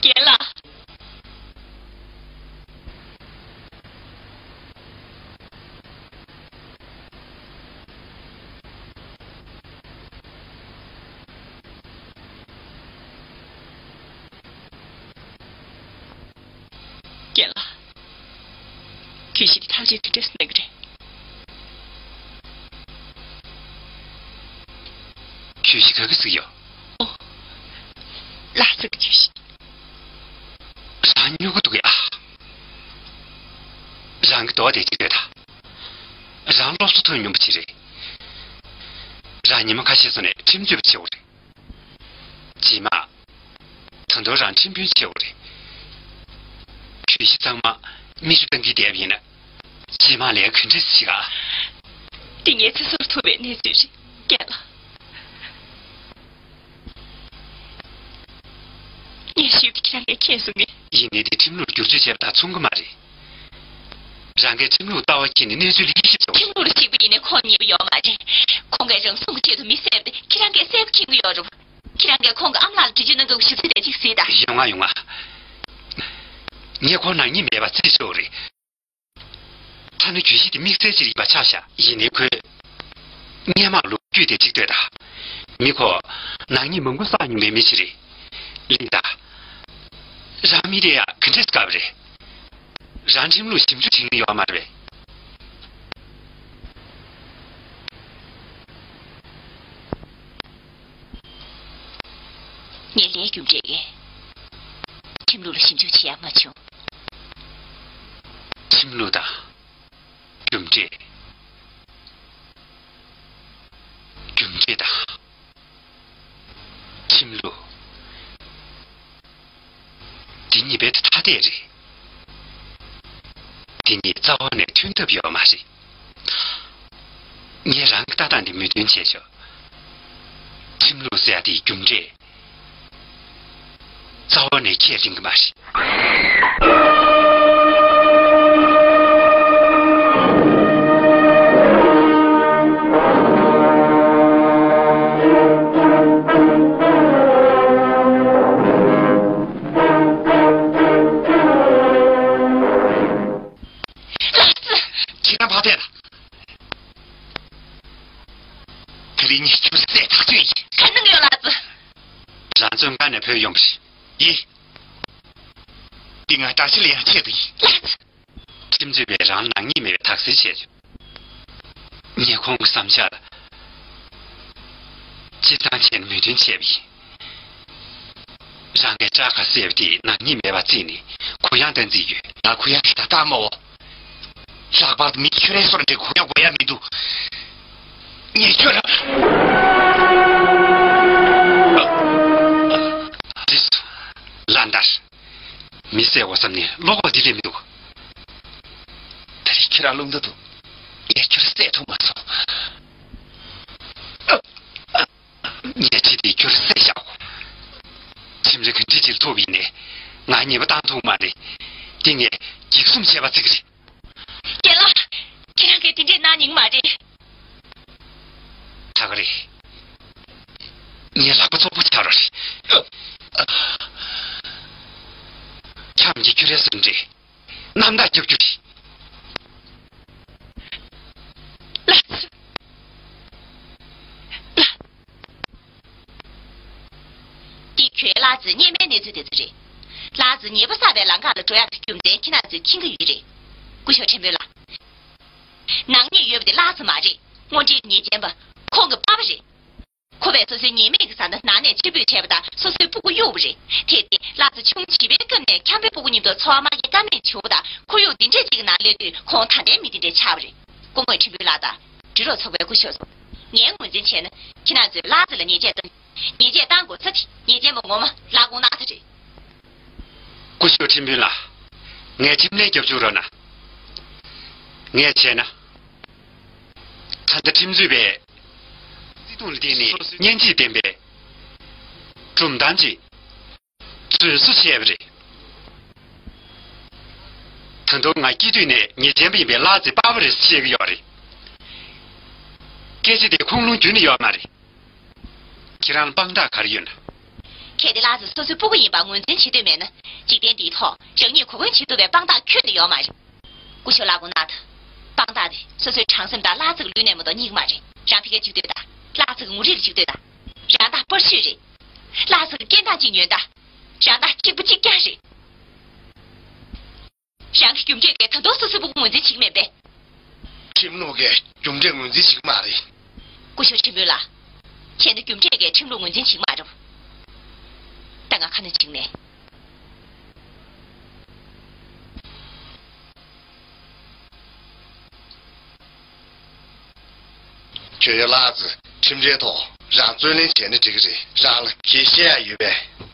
རྒན་ལགས། རྒན་ལགས། གྱོད་གཞི་འདི་ཐག་གཅོད་དེ་འདྲས་སུ་གནང་གི་རེད། གྱོད་གཞི་ག་གི་ཟིག་ཡོད། ཨོ། ལགས་སོ་གི་གྱོད་གཞི། རང་སྨྱོ་གི་འདུག་ཡ། རང་གི་རྡོག་དེ་གཅིག་ལྟོས་དང་། རང་སློབ་གསོ་ཐོན་མྱོང་པ་ཅིག་རེད། རང་ཉི་མ་ཁ་ཤས་སོང་ནས་ཁྲིམས་རྩོད་པ་བྱེད་དགོས་རེད། རྗེས་མ། ད་དུང་རང་ཁྲིམས་དཔོན་བྱེད་དགོས་རེད། གྱོད་གཞི་ཚང་མ་མིག་ཆུ་བཏང་གིན་བསྡད་པ་ཡིན་ན། རྗེས་མ་ལས་ག་འདྲས་ཤིག་ཨ། འདི་ངའི་ཚེ་སྲོག་ཐུག་པའི་གནས་ཚུལ་རེད་རྒན་ལགས། ངས་ཞིབ་ཏུ་ཁྱེད་རང་གིས་མཁྱེན་སོང་ངས། ཡིན་ནའི་འདི་ཁྲིམས་ལུགས་བསྒྱུར་བཅོས་བྱས་པ་དང་མཚུངས་ཀྱི་མ་རེད། རང་གིས་ཁྲིམས་ལུགས་ལྟ་བ་འཁྱེར་ནས་གནས་ཚུལ་ལ་དབྱེ་ཞིབ་བྱེད་དགོས། ཁྲིམས་ལུགས་ལ་གཞིགས་པ་ཡིན་ནའི་ཁོང་ཉེས་པ་ཡོད་མ་རེད། ཁོང་གིས་རང་སྲུང་གི་ཆེད་དུ་མི་བསད་པ་དེ་ཁྱེད་རང་གིས་གསལ་པོ་མཁྱེན་གྱི་ཡོད་རེད། ཁྱེད་རང་གིས་ཁོང་གི་ཨ་མ་ལགས་ལ་འདྲི་གཅོད་གནང་དགོས་པའི་ཞིབ་ཚིག་དེ་གཅིག་གཟིགས་དང་། ཡོང་ང་ཡོང་ང་། ངས་ཁོང་ནག་ཉེས་མེད་པ་རྩིས་ཆོག་རེད། ཐ་ན་གྱོད་གཞི་དེ་དམིགས་བསལ་ཅིག་ཡིན་པ་ཆ་བཞག་ཡིན་ནའི་ཁོས། སྔས་མ་ལོ་རྒྱུས་དེ་གཅིག་ལྟོས་དང་། མི་ཁོ། ནག་ཉེས་མང་པོ་བསགས་མྱོང་བའི་མི་ཞིག་རེད། གླེང་དང་། རང་མི་དེ་ཡང་ག་འདྲས་དགའ་བ་རེད། རང་ཁྲིམས་ལུགས་ཞིབ་འཇུག་བྱེད་མཁན་ཡོད་མ་རེད་པས། རྒྱུ་འབྲས་ཡིན། ཁྲིམས་ལུགས་ལ་ཞིབ་འཇུག་བྱེད་ཡ་མ་བྱུང་། ཁྲིམས་ལུགས་དང་། རྒྱུ་འབྲས། རྒྱུ་འབྲས་དང་། ཁྲིམས་ལུགས། འདི་གཉིས་རྦད་དེ་ཐ་དད་རེད། འདི་གཉིས་རྩ་བ་ནས་མཐུན་ཐབས་ཡོད་མ་རེད། ངས་རང་གི་ལྟ་སྟངས་འདི་མོས་མཐུན་བྱས་ཆོག་ཁྲིམས་ལུགས་ཟེར་ཡ་དེའི་རྒྱུ་འབྲས། རྩ་བ་ནས་ཁས་ལེན་གྱི་མ་རེད། ཁྱེད་རང་ཕར་ཐད་ལ། དེ་རིང་ངས་ཁྱོད་བསད་ཐག་ཆོད་ཡིན། ག་ནང་ཡོད་ལགས་སོ། རང་བཙོན་ཁང་ནས་བུད་ཡོང་བ་ཞིག་ཡིན། འདི་ང་བཀྲ་ཤིས་ལ་ཡང་ཆེད་དུ་ཡིན། ལགས་སོ། ཁྲིམས་རྩོད་པས་རང་ནག་ཉེས་མེད་པའི་དག་སེལ་བྱས་བྱུང་། ངས་ཁོང་གི་བསམ་འཆར་ལ་སྤྱིར་བཏང་བྱས་ནས་མོས་མཐུན་བྱས་པ་ཡིན། རང་གིས་སྐྲ་དཀར་བསད་པ་དེ་ནག་ཉེས་མེད་པ་བརྩིས་ནས་གུ་ཡངས་བཏང་རྩིས་ཡོད། ང་གུ་ཡངས་ཤིག་ད་བཏང་མ་འོ། ལྷག་པར་དུ་མི་ཁྱོད་རའི་སོར་འདྲེ་གུ་ཡངས་དགོས་ཡ་མི་འདུག་ངས་ཁྱོད་རང་། ལན་དར། མི་བསད་དགོས་བསམ་ནས་བློ་ཁོག་འདི་ལས་མི་འདུག་ད་རེས་ཁྱེད་རང་རླུང་རྟ་འདུག་ངས་ཁྱོད་བསད་ཐུབ་མ་སོང་། ངས་ཁྱེད་དེ་ཁྱོད་བསད་བཞག་ཁྲིམས་ར་ག་འདྲ་ཅིག་ཐོབ་ཡིན་ནས་ང་ཉེས་པ་བཏང་ཐུབ་མ་རེད། དེ་ངས་འགྱིག་གསུམ་བྱས་པ་བརྩི་གི་རེད། རྒན་ལགས། ཁྱེད་རང་གིས་དེ་འདྲས་གནང་ཉན་མ་རེད། ད་ག་རེད། ངའི་ལག་པ་བཙོག་པོ་ཆགས་ར་རེད། ཁྱམས་ཀྱི་ཁྱོད་རའི་སེམས་འདྲེ། གནམ་བདག་རྒྱབ་རྒྱུ་རེད། ལགས་སོ། ལགས། འདི་ཁྱོད་ལགས་ཚོའི་སྔོན་མའི་གནས་ཚུལ་དེ་ཚོ་རེད། ལགས་ཚོ་ཉེས་པ་བསགས་པའི་ལམ་ཁ་ལ་འགྲོ་ཡག་གི་རྒྱུ་མཚན་ཁྱེད་རང་ཚོས་མཁྱེན་གྱི་ཡོད་རེད། སྐུ་ཞབས་ཁྲིན་དཔོན་ལགས། ནག་ཉེས་ཡོད་པ་དེ་ལགས་ཚོ་མ་རེད། དངོས་འབྲེལ་ཉེས་ཅན་པ། ཁོང་གི་པ་ཕ་རེད། ཁོ་པས་སོ་སོའི་ཉེས་མེད་ཀྱི་བཟའ་ཟླ་ནག་ནས་ཕྱིར་འབུད་བྱས་པ་དང་སོ་སོའི་སྤུ་གུ་གཡུགས་པ་རེད། དེ་དེ་ལགས་ཚོ་ཆུང་བྱིས་པའི་སྐབས་ནས་འཁྱམ་པའི་སྤུ་གུ་མཉམ་དུ་འཚོ་བ་མ་སྐྱེལ་ཀ་མེད་བྱུང་བ་དང་ཁོར་ཡུག་འདི་འདྲས་ཅིག་གི་ནང་སླེབས་དུས་ཁོང་ད་ལྟའི་མི་འདི་འདྲས་ཆགས་པ་རེད། སྐུ་ངོ་ཁྲིན་དཔོན་ལགས་དང་། འབྲི་རོགས་ཚོགས་པའི་སྐུ་ཞབས་ཚོ། ངས་ངོས་འཛིན་བྱས་ན་ཁྱེད་རང་ཚོས་ལགས་ཚོ་ལ་ཉེས་ཆད་བཏང་། ཉེས་ཆད་བཏང་དགོས་ས་དེ་ཉེས་ཅན་པ་ངོ་མ་ལག་ཁོང་གནང་ས་རེད། སྐུ་ཞབས་ཁྲིན་དཔོན་ལགས། ངས་ཁྲིམས་ལན་རྒྱབ་བཅུག་རོགས་གནང་། ངས་བྱས་ན། ད་ལྟ་ཁྲིམས་རྩོད་པས་བརྩེ་དུང་ལ་བརྟེན་ནས་སྙིང་རྗེ་ལྡན་པའི་གྲུབ་མཐའ་ཅིག་རྫུན་བཟོ་བྱས་པ་རེད། ད་དུང་ང་སྐྱེས་དུས་ནས་ཉེས་ཅན་པ་ཡིན་པའི་ལག་རྩེད་པ་བ་རེད་ཟེར་བཤད་ཀྱི་ཡོད་རེད། སྐད་ཆ་དེ་ཁུངས་ལུང་རྒྱུན་ནས་ཡོད་མ་རེད། ཁྱེད་རང་ལ་དཔང་རྟགས་ག་རེ་ཡོད་ན། གལ་ཏེ་ལགས་སོ་སོ་སོའི་སྤུ་གུ་ཡིན་པ་ངོས་འཛིན་བྱེད་འདོད་མེད་ན་འཇིག་རྟེན་འདིའི་ཐོག་རང་ཉིད་གོ་སྐོན་བྱེད་ཐུབ་པའི་དཔང་རྟགས་ཁྱོན་ནས་ཡོད་མ་རེད། སྐུ་ཞབས་ལགས་དགོངས་གནང་དང་། དཔང་རྟགས་དེ་སོ་སོའི་བྱང་སེམས་དང་ལགས་ཚོ་གི་ལུས་ནས་མ་གཏོགས་རྙེད་ཀྱི་མ་རེད། རང་ཕ་གིར་འཇུག་འདོད་དང་། ལགས་ཚོ་གི་ངོ་རིས་ལ་འཇུག་འདོད་དང་། རང་ད་པར་ཤུས་རེད། ལགས་ཚོ་གི་སྐད་གདངས་གཅིག་ཉོན་དང་། རང་ད་གཅིག་པ་གཅིག་རྐྱང་རེད། རང་གི་རྒྱུ་འབྲས་ཀྱིས་ད་དུང་སོ་སོའི་སྤུ་གུ་ངོས་འཛིན་བྱེད་ཀྱི་མིན་པས། ཁྲིམས་ལུགས་ཀྱིས་རྒྱུ་འབྲས་ངོས་འཛིན་བྱེད་ཀྱི་མ་རེད། སྐུ་ཞབས་ཁྲིམས་དཔོན་ལགས། བྱས་ན་རྒྱུ་འབྲས་ཀྱིས་ཁྲིམས་ལུགས་ངོས་འཛིན་བྱེད་ཀྱི་མ་རེད། ད་ང་ཁ་ནས་འཇིགས་ནས། ཁྱོད་ཡོད་ལགས་ཚོས་ཁྲིམས་རའི་ཐོག་རང་རྩོད་ལེན་བྱས་ན་འགྲིག་གི་རེད། རང་ལ་གལ་བཤད་ཡ་ཡོད་པས།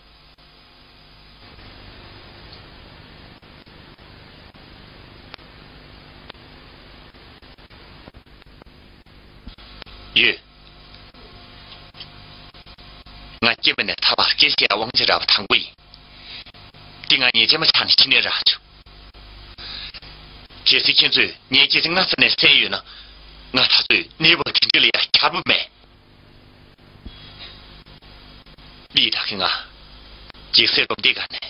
ཡོད། ང་སྐྱེས་པ་ནས་ད་བར་སྐད་ཆ་དབང་ཆ་རག་པ་དང་པོ་ཡིན། འདི་ང་ཉེས་ཅན་མ་ཆགས་ནས་ཕྱི་ནས་རག་བྱུང་། གལ་སྲིད་ཁྱེད་ཚོས་ངའི་སྐད་ཆ་སྔ་ས་ནས་གསན་ཡོད་ན། ང་ད་ཚོད་གནས་བབ་དེ་འདྲ་ལ་ཡ་གྱར་པོ་མེད། ལི་དྭགས་ཀྱིས་ང་ཇེ་སེར་སྒྲོམ་སྟེགས་སྒང་ནས་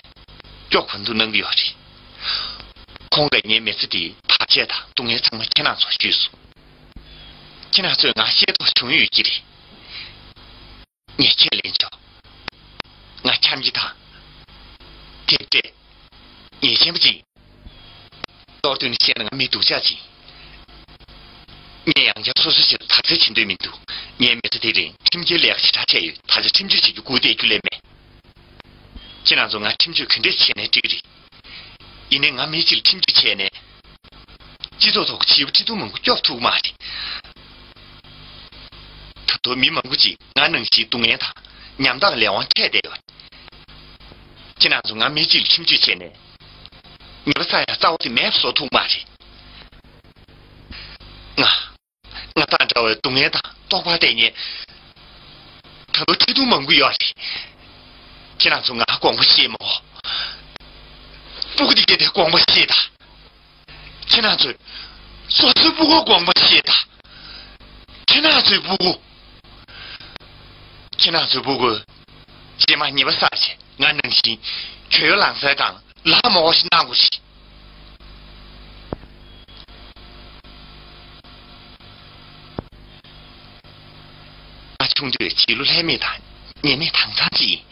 སྐྱོ་ག་འདུག་གནང་གི་ཡོད་རེད། ཁོང་གིས་ངའི་མི་ཚེ་འདིའི་བར་ཆད་དང་སྡུག་བསྔལ་ཚང་མ་ཁྱེད་རང་ཚོར་བཤད་སོང་། ཁྱེད་རང་ཚོས་ང་ཤེས་རྟོགས་བྱུང་ཡོད་ཀྱི་རེད། ངས་ཁས་ལེན་ཆོག་ང་འཁྱམ་གྱི་དང་། དེ་འདྲས་ཉེས་ཅན་པ་ཅིག་མདོར་བསྡུས་ནས་བཤད་ན་ང་མི་སྡུག་ཅག་ཅིག་ངས་ཡང་བསྐྱར་སོ་སོའི་ཆེད་དུ་དག་སེལ་བྱེད་འདོད་མི་འདུག་ངའི་མི་ཚེ་དེ་རིང་ཁྲིམས་འགལ་ལས་ཀ་ཞེ་དྲག་བྱས་ཡོད། ད་ཆ་ཁྲིམས་གཅོད་བྱེད་རྒྱུ་སྒུག་བསྡད་རྒྱུ་ལས་མེད། ཁྱེད་རང་ཚོ་ང་ཁྲིམས་གཅོད་ག་འདྲས་བྱས་ནས་འགྲིག་རེད། ཡིན་ནའི་ང་མི་གཅིག་ལ་ཁྲིམས་གཅོད་བྱས་ནས། སྤྱི་ཚོགས་ཐོག་གི་བྱིས་པ་ཁྲི་སྟོང་མང་པོ་སྐྱོབ་ཐུབ་མ་རེད། ད་དུང་མི་མང་པོ་ཅིག་ང་ནང་བཞིན་སྡུག་བསྔལ་དང་ཉམ་ཐག་ལས་དབང་འཕྲད་བསྡད་ཡོད། ཁྱེད་རང་ཚོ་ང་མི་གཅིག་ལ་ཁྲིམས་གཅོད་བྱས་ནས། ཉེས་པ་བསགས་ཡ་རྩ་བ་དེ་མེད་པ་བཟོ་ཐུབ་མ་རེད། ང་། ང་དང་འདྲ་བའི་སྡུག་བསྔལ་དང་རྟོག་པ་བརྟེན་མཁན། ད་དུང་ཁྲི་སྟོང་མང་པོ་ཡོད་རེད། ཁྱེད་རང་ཚོ་ང་དགོངས་པ་བཞེས་མོ། སྤུ་གུ་དེ་གས་དེ་དགོངས་པ་བཞེས་དང་། ཁྱེད་རང་ཚོས་སོ་སོའི་སྤུ་གུ་དགོངས་པ་བཞེས་དང་། ཁྱེད་རང་ཚོའི་སྤུ་གུ། ཁྱེད་རང་ཚོའི་སྤུ་གུ། རྗེས་མ་ཉེས་པ་བསགས་བྱས་ང་ནང་བཞིན་གྱོད་གཡོག་ལང་སའི་སྒང་ལ་མོ་ཞིག་གནང་དགོས་ཤིག་ང་ཆུང་དུས་བྱིས་བློ་ལྷད་མེད་དང་ཉེས་མེད་དྭངས་གཙང་ཅིག་ཡིན།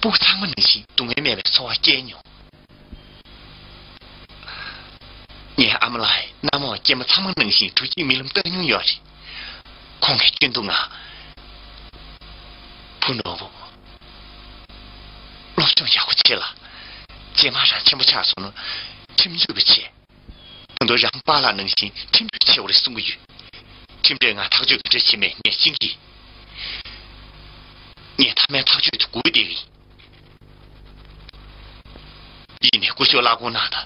སྤུ་གུ་ཚང་མ་ནང་བཞིན་སྡུག་བསྔལ་མེད་པའི་འཚོ་བ་སྐྱེལ་མྱོང་། ངའི་ཨ་མ་ལགས་མནའ་མ་སྐྱེས་མ་ཚང་མ་ནང་བཞིན་དྲུག་གཅིག་རྨི་ལམ་བཏང་མྱོང་ཡོད་རེད། ཁོང་གིས་སྐྱོན་འདུག་ང་། བུ་ནོར་བུ། སློབ་སྦྱོང་ཡག་པོ་བྱེད་ལ། རྗེས་མ་རང་ཆེན་པོ་ཆགས་སོང་ན་ཁྲིམས་རྩོད་པ་བྱེད། ད་དུང་རང་པཱ་ལགས་ནང་བཞིན་ཁྲིམས་གཅོད་བྱེད་དགོས་རེད་གསུང་གི་ཡོད། ཁྲིམས་རས་ང་ཐག་གཅོད་ག་འདྲ་བྱེད་མིན་ངས་ཤེས་ཀྱི། ངས་མཐའ་མའི་ཐག་གཅོད་དེ་དགོས་བསྡད་ཀྱི་ཡིན། ཡིན་ནའི་སྐུ་ཞབས་ལགས་དགོངས་གནང་དང་།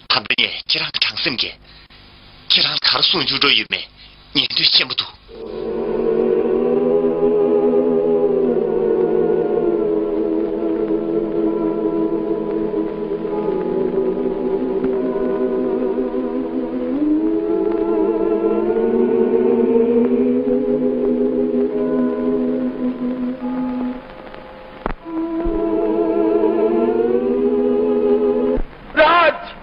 ད་ལྟ་ངས་ཁྱེད་རང་གི་དྲང་སེམས་ཀྱིས། ཁྱེད་རང་ལ་ག་རེ་གསུང་བཅུག་འགྲོ་ཡོད་མེད་ཉན་འདོད་ཆེན་པོ་འདུག་རཱཇ།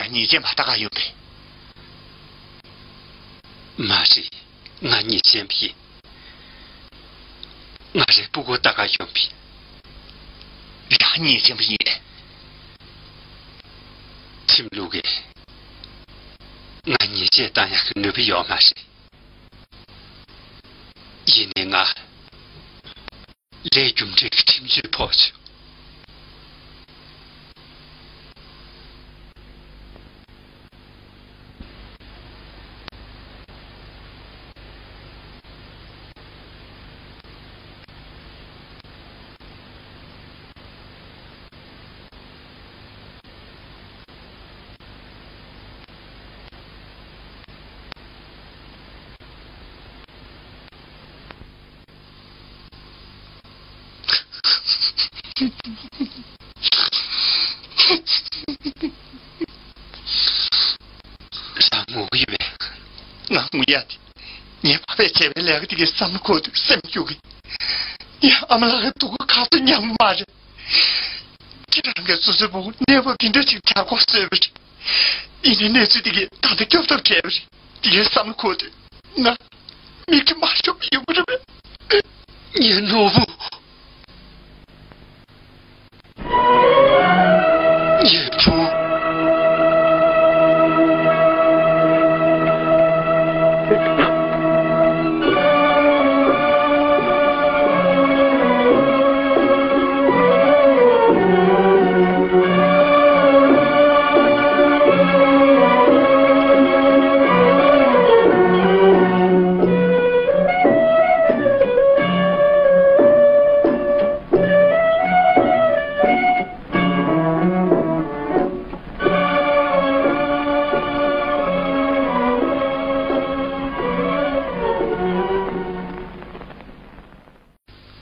རང་ཉེས་ཅན་པ་ལྟ་ག་ཡོང་པས། མ་རེད། ང་ཉེས་ཅན་པ་ཡིན། ང་རའི་སྤུ་གུ་ལྟ་ག་ཡོང་པས། རང་ཉེས་ཅན་པ་ཡིན། ཁྲིམས་ལུགས་ཀྱིས་ང་ཉེས་ཆད་བཏང་ཡག་གི་ནུས་པ་ཡོད་མ་རེད། ཡིན་ནའི་ང་ལས་རྒྱུ་འབྲས་ཀྱི་ཁྲིམས་གཅོད་ཕོག་བྱུང་། རང་ངུ་གི་ཡོད་པས། ང་ངུ་ཡ་དེ། ངའི་ཕ་བས་བྱས་པའི་ལས་ཀ་དེ་གའི་བསམ་བློ་འཁོར་དུས་སེམས་སྐྱོ་གི། ཡ་ཨ་མ་ལགས་ཀྱི་སྡུག་གུ་ཁ་ཚ་མཉམ་མ་རེད། ཁྱེད་རང་གིས་སོ་སོའི་བུ་གནས་བབ་འདི་འདྲ་ཞིག་གྲགས་འགོ་བཟོས་པ་རེད། ཡིན་ནའི་གནས་ཚུལ་འདི་གས་ད་ལྟ་སྐྱོབ་ཐབས་བྲལ་བ་རེད། འདི་གའི་བསམ་བློ་འཁོར་དུས་ང་མིག་ཆུ་མ་ཤོར་བ་ཡོང་གི་རེད་པས། ངའི་ནོར་བུ། ངའི་བུ།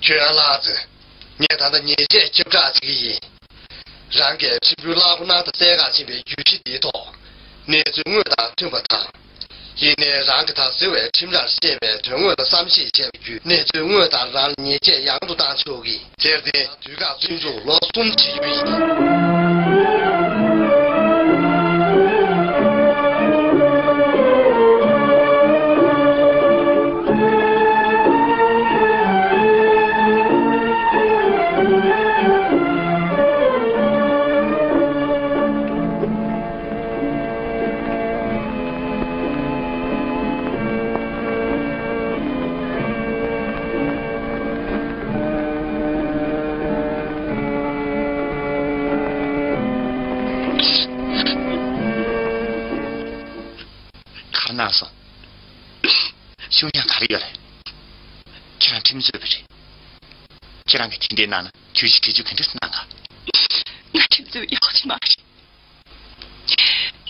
ཁྱོད་ལགས་ཚེ། ངས་ད་ལྟ་ཉེས་ཆད་ཁྱབ་བསྒྲགས་བྱེད་ཀྱི་ཡིན། རང་གིས་ཁྲིམས་དཔོན་གླང་པོ་སྣ་དང་བསྡད་ག་ཕྱིན་པའི་བརྒྱུད་གཞི་འདིའི་ཐོག་གནས་ཚུལ་དངོས་དང་མཐུན་པ་དང་། ཡིན་ནའི་རང་གིས་ད་གཟོད་པའི་ཁྲིམས་རར་བཤད་པའི་དོན་དངོས་ལ་བསམ་ཤེས་བྱས་པ་བརྒྱུད་གནས་ཚུལ་དངོས་དང་རང་ལ་ཉེས་ཆད་ཡང་དུ་བཏང་ཆོག་གི། དེར་བརྟེན་དུས་བཀག་བཙོན་འཇུག་ལོ་གསུམ་བྱེད་རྒྱུ་ཡིན། ག་རེ་གནང་སོང་། ཤུགས་ཉག་ག་རེ་ཡོད་རེད། ཁྱེད་རང་ཁྲིམས་རྩོད་པ་རེད། ཁྱེད་རང་གིས་དེ་འདྲའི་གནང་ན་གྱོད་གཞི་འབྲི་རྒྱུ་ག་འདྲ་སེ་གནང་ག། ང་ཁྲིམས་རྩོད་པ་ཡག་པོ་ཞིག་མ་རེད།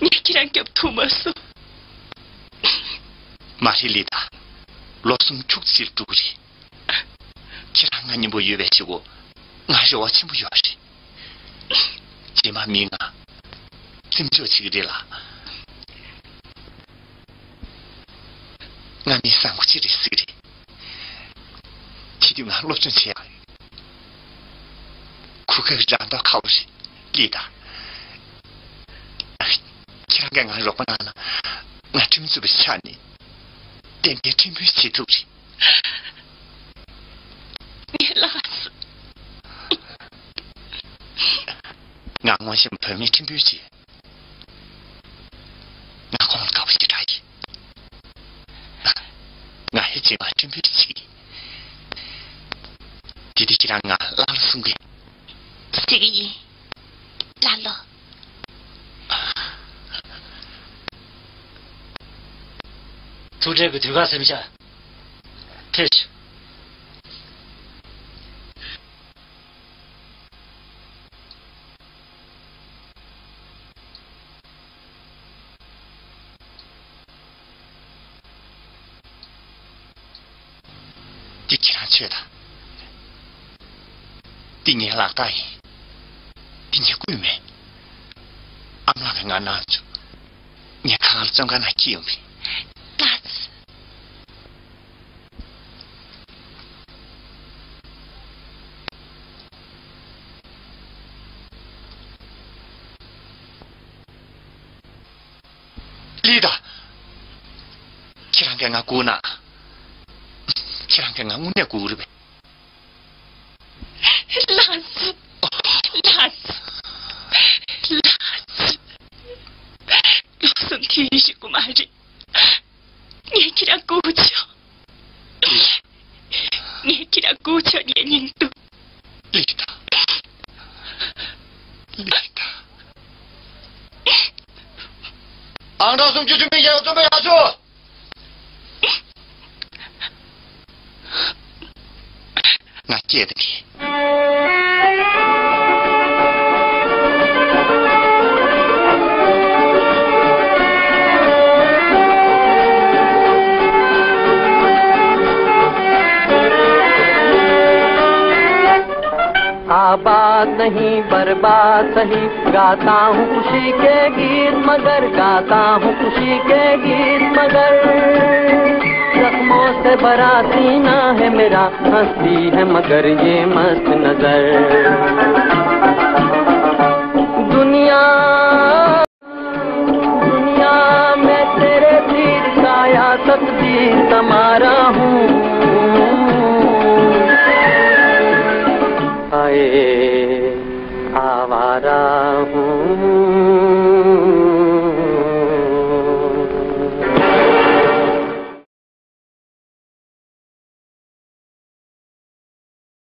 ངས་ཁྱེད་རང་སྐྱོབ་ཐུབ་མ་སོང་། མ་རེད་ལི་ཏ། ལོ་གསུམ་འཁྱུག་ཙམ་ཅིག་འགྲོ་གི་རེད། ཁྱེད་རང་ང་མཉམ་པོ་ཡོད་པའི་ཕྱིར་གོ། ང་རེ་བ་ཆེན་པོ་ཡོད་རེད། རྗེས་མ་མི་ང་བཙུན་འཇུག་བྱེད་ཀྱི་རེད་ལ། ང་མི་བཟང་པོ་ཅིག་རེད་ཟེར་གི་རེད། དེ་དུས་ང་སློབ་སྦྱོང་བྱེད་ཡག་གོ་སྐབས་རག་མདོག་ཁ་པོ་རེད། ལི་ཏ། ཁྱེད་རང་གིས་ང་རོགས་པ་གནང་ན་ང་ཁྲིམས་རྩོད་པ་ཆགས་ནས་ཏན་ཏན་ཁྲིམས་དཔོན་བྱེད་ཐུབ་རེད། ངས་ལགས་སོ། ང་སྔོན་བྱོན་བོད་མིའི་ཁྲིམས་དཔོན་བྱེད། ང་ཁོང་ལ་དགའ་པོ་ཞེ་དྲག་ཡིན། ང་ཧེ་ཅིང་ལ་ཁྲིམས་དཔོན་བྱེད་ཀྱི། དེ་དུས་ཁྱེད་རང་ང་ལ་ལ་གསུང་གི། བྱེད་ཀྱི་ཡིན། ལ་ལོ། ཐུག་འཕྲད་ཀྱི་དུས་བཀག་ཟིན་ཤག་ཕེབས་ཤོག་འདི་ཁྱེད་རང་ཆོས་དང་། འདི་ངའི་ལག་རྟགས་ཡིན། འདི་ངས་བརྐུས་མེད། ཨ་མ་ལགས་ཀྱིས་ང་གནང་བྱུང་། ངས་ཁ་ཁར་བཙོན་ཁང་ནང་འཁྱེར་ཡོང་བས། ལགས། ལི་ཏ། ཁྱེད་རང་གིས་ང་བཀུག་ན། ཁྱེད་རང་གིས་ང་དངོས་གནས་བཀུག་རེད་པས། ལགས་སོ། ལགས་སོ། ལགས་སོ། ལོ་གསུམ་དུས་ཡུན་ཞིག་གི་མ་རེད། ངས་ཁྱེད་རང་བཀུག་ཆོག་ངས་ཁྱེད་རང་བཀུག་ཆོག་ངའི་སྙིང་སྟོབས། ལི་ཏ། ལི་ཏ། ཨང་གྲངས་སུམ་ཅུ་བདུན་པའི་རྒྱལ་བ་བཙུན་པ་ཡག་ཤོས། ང་སྐྱེས་དེ་གི། आबाद नहीं बर्बाद सही, गाता हूँ खुशी के गीत मगर, गाता हूँ खुशी के गीत मगर। जख्मों से भरा सीना है मेरा, हंसती है मगर ये मस्त नजर। दुनिया दुनिया में तेरे तीर का या तकदीर का मारा हूँ। हाय आवारा हूँ।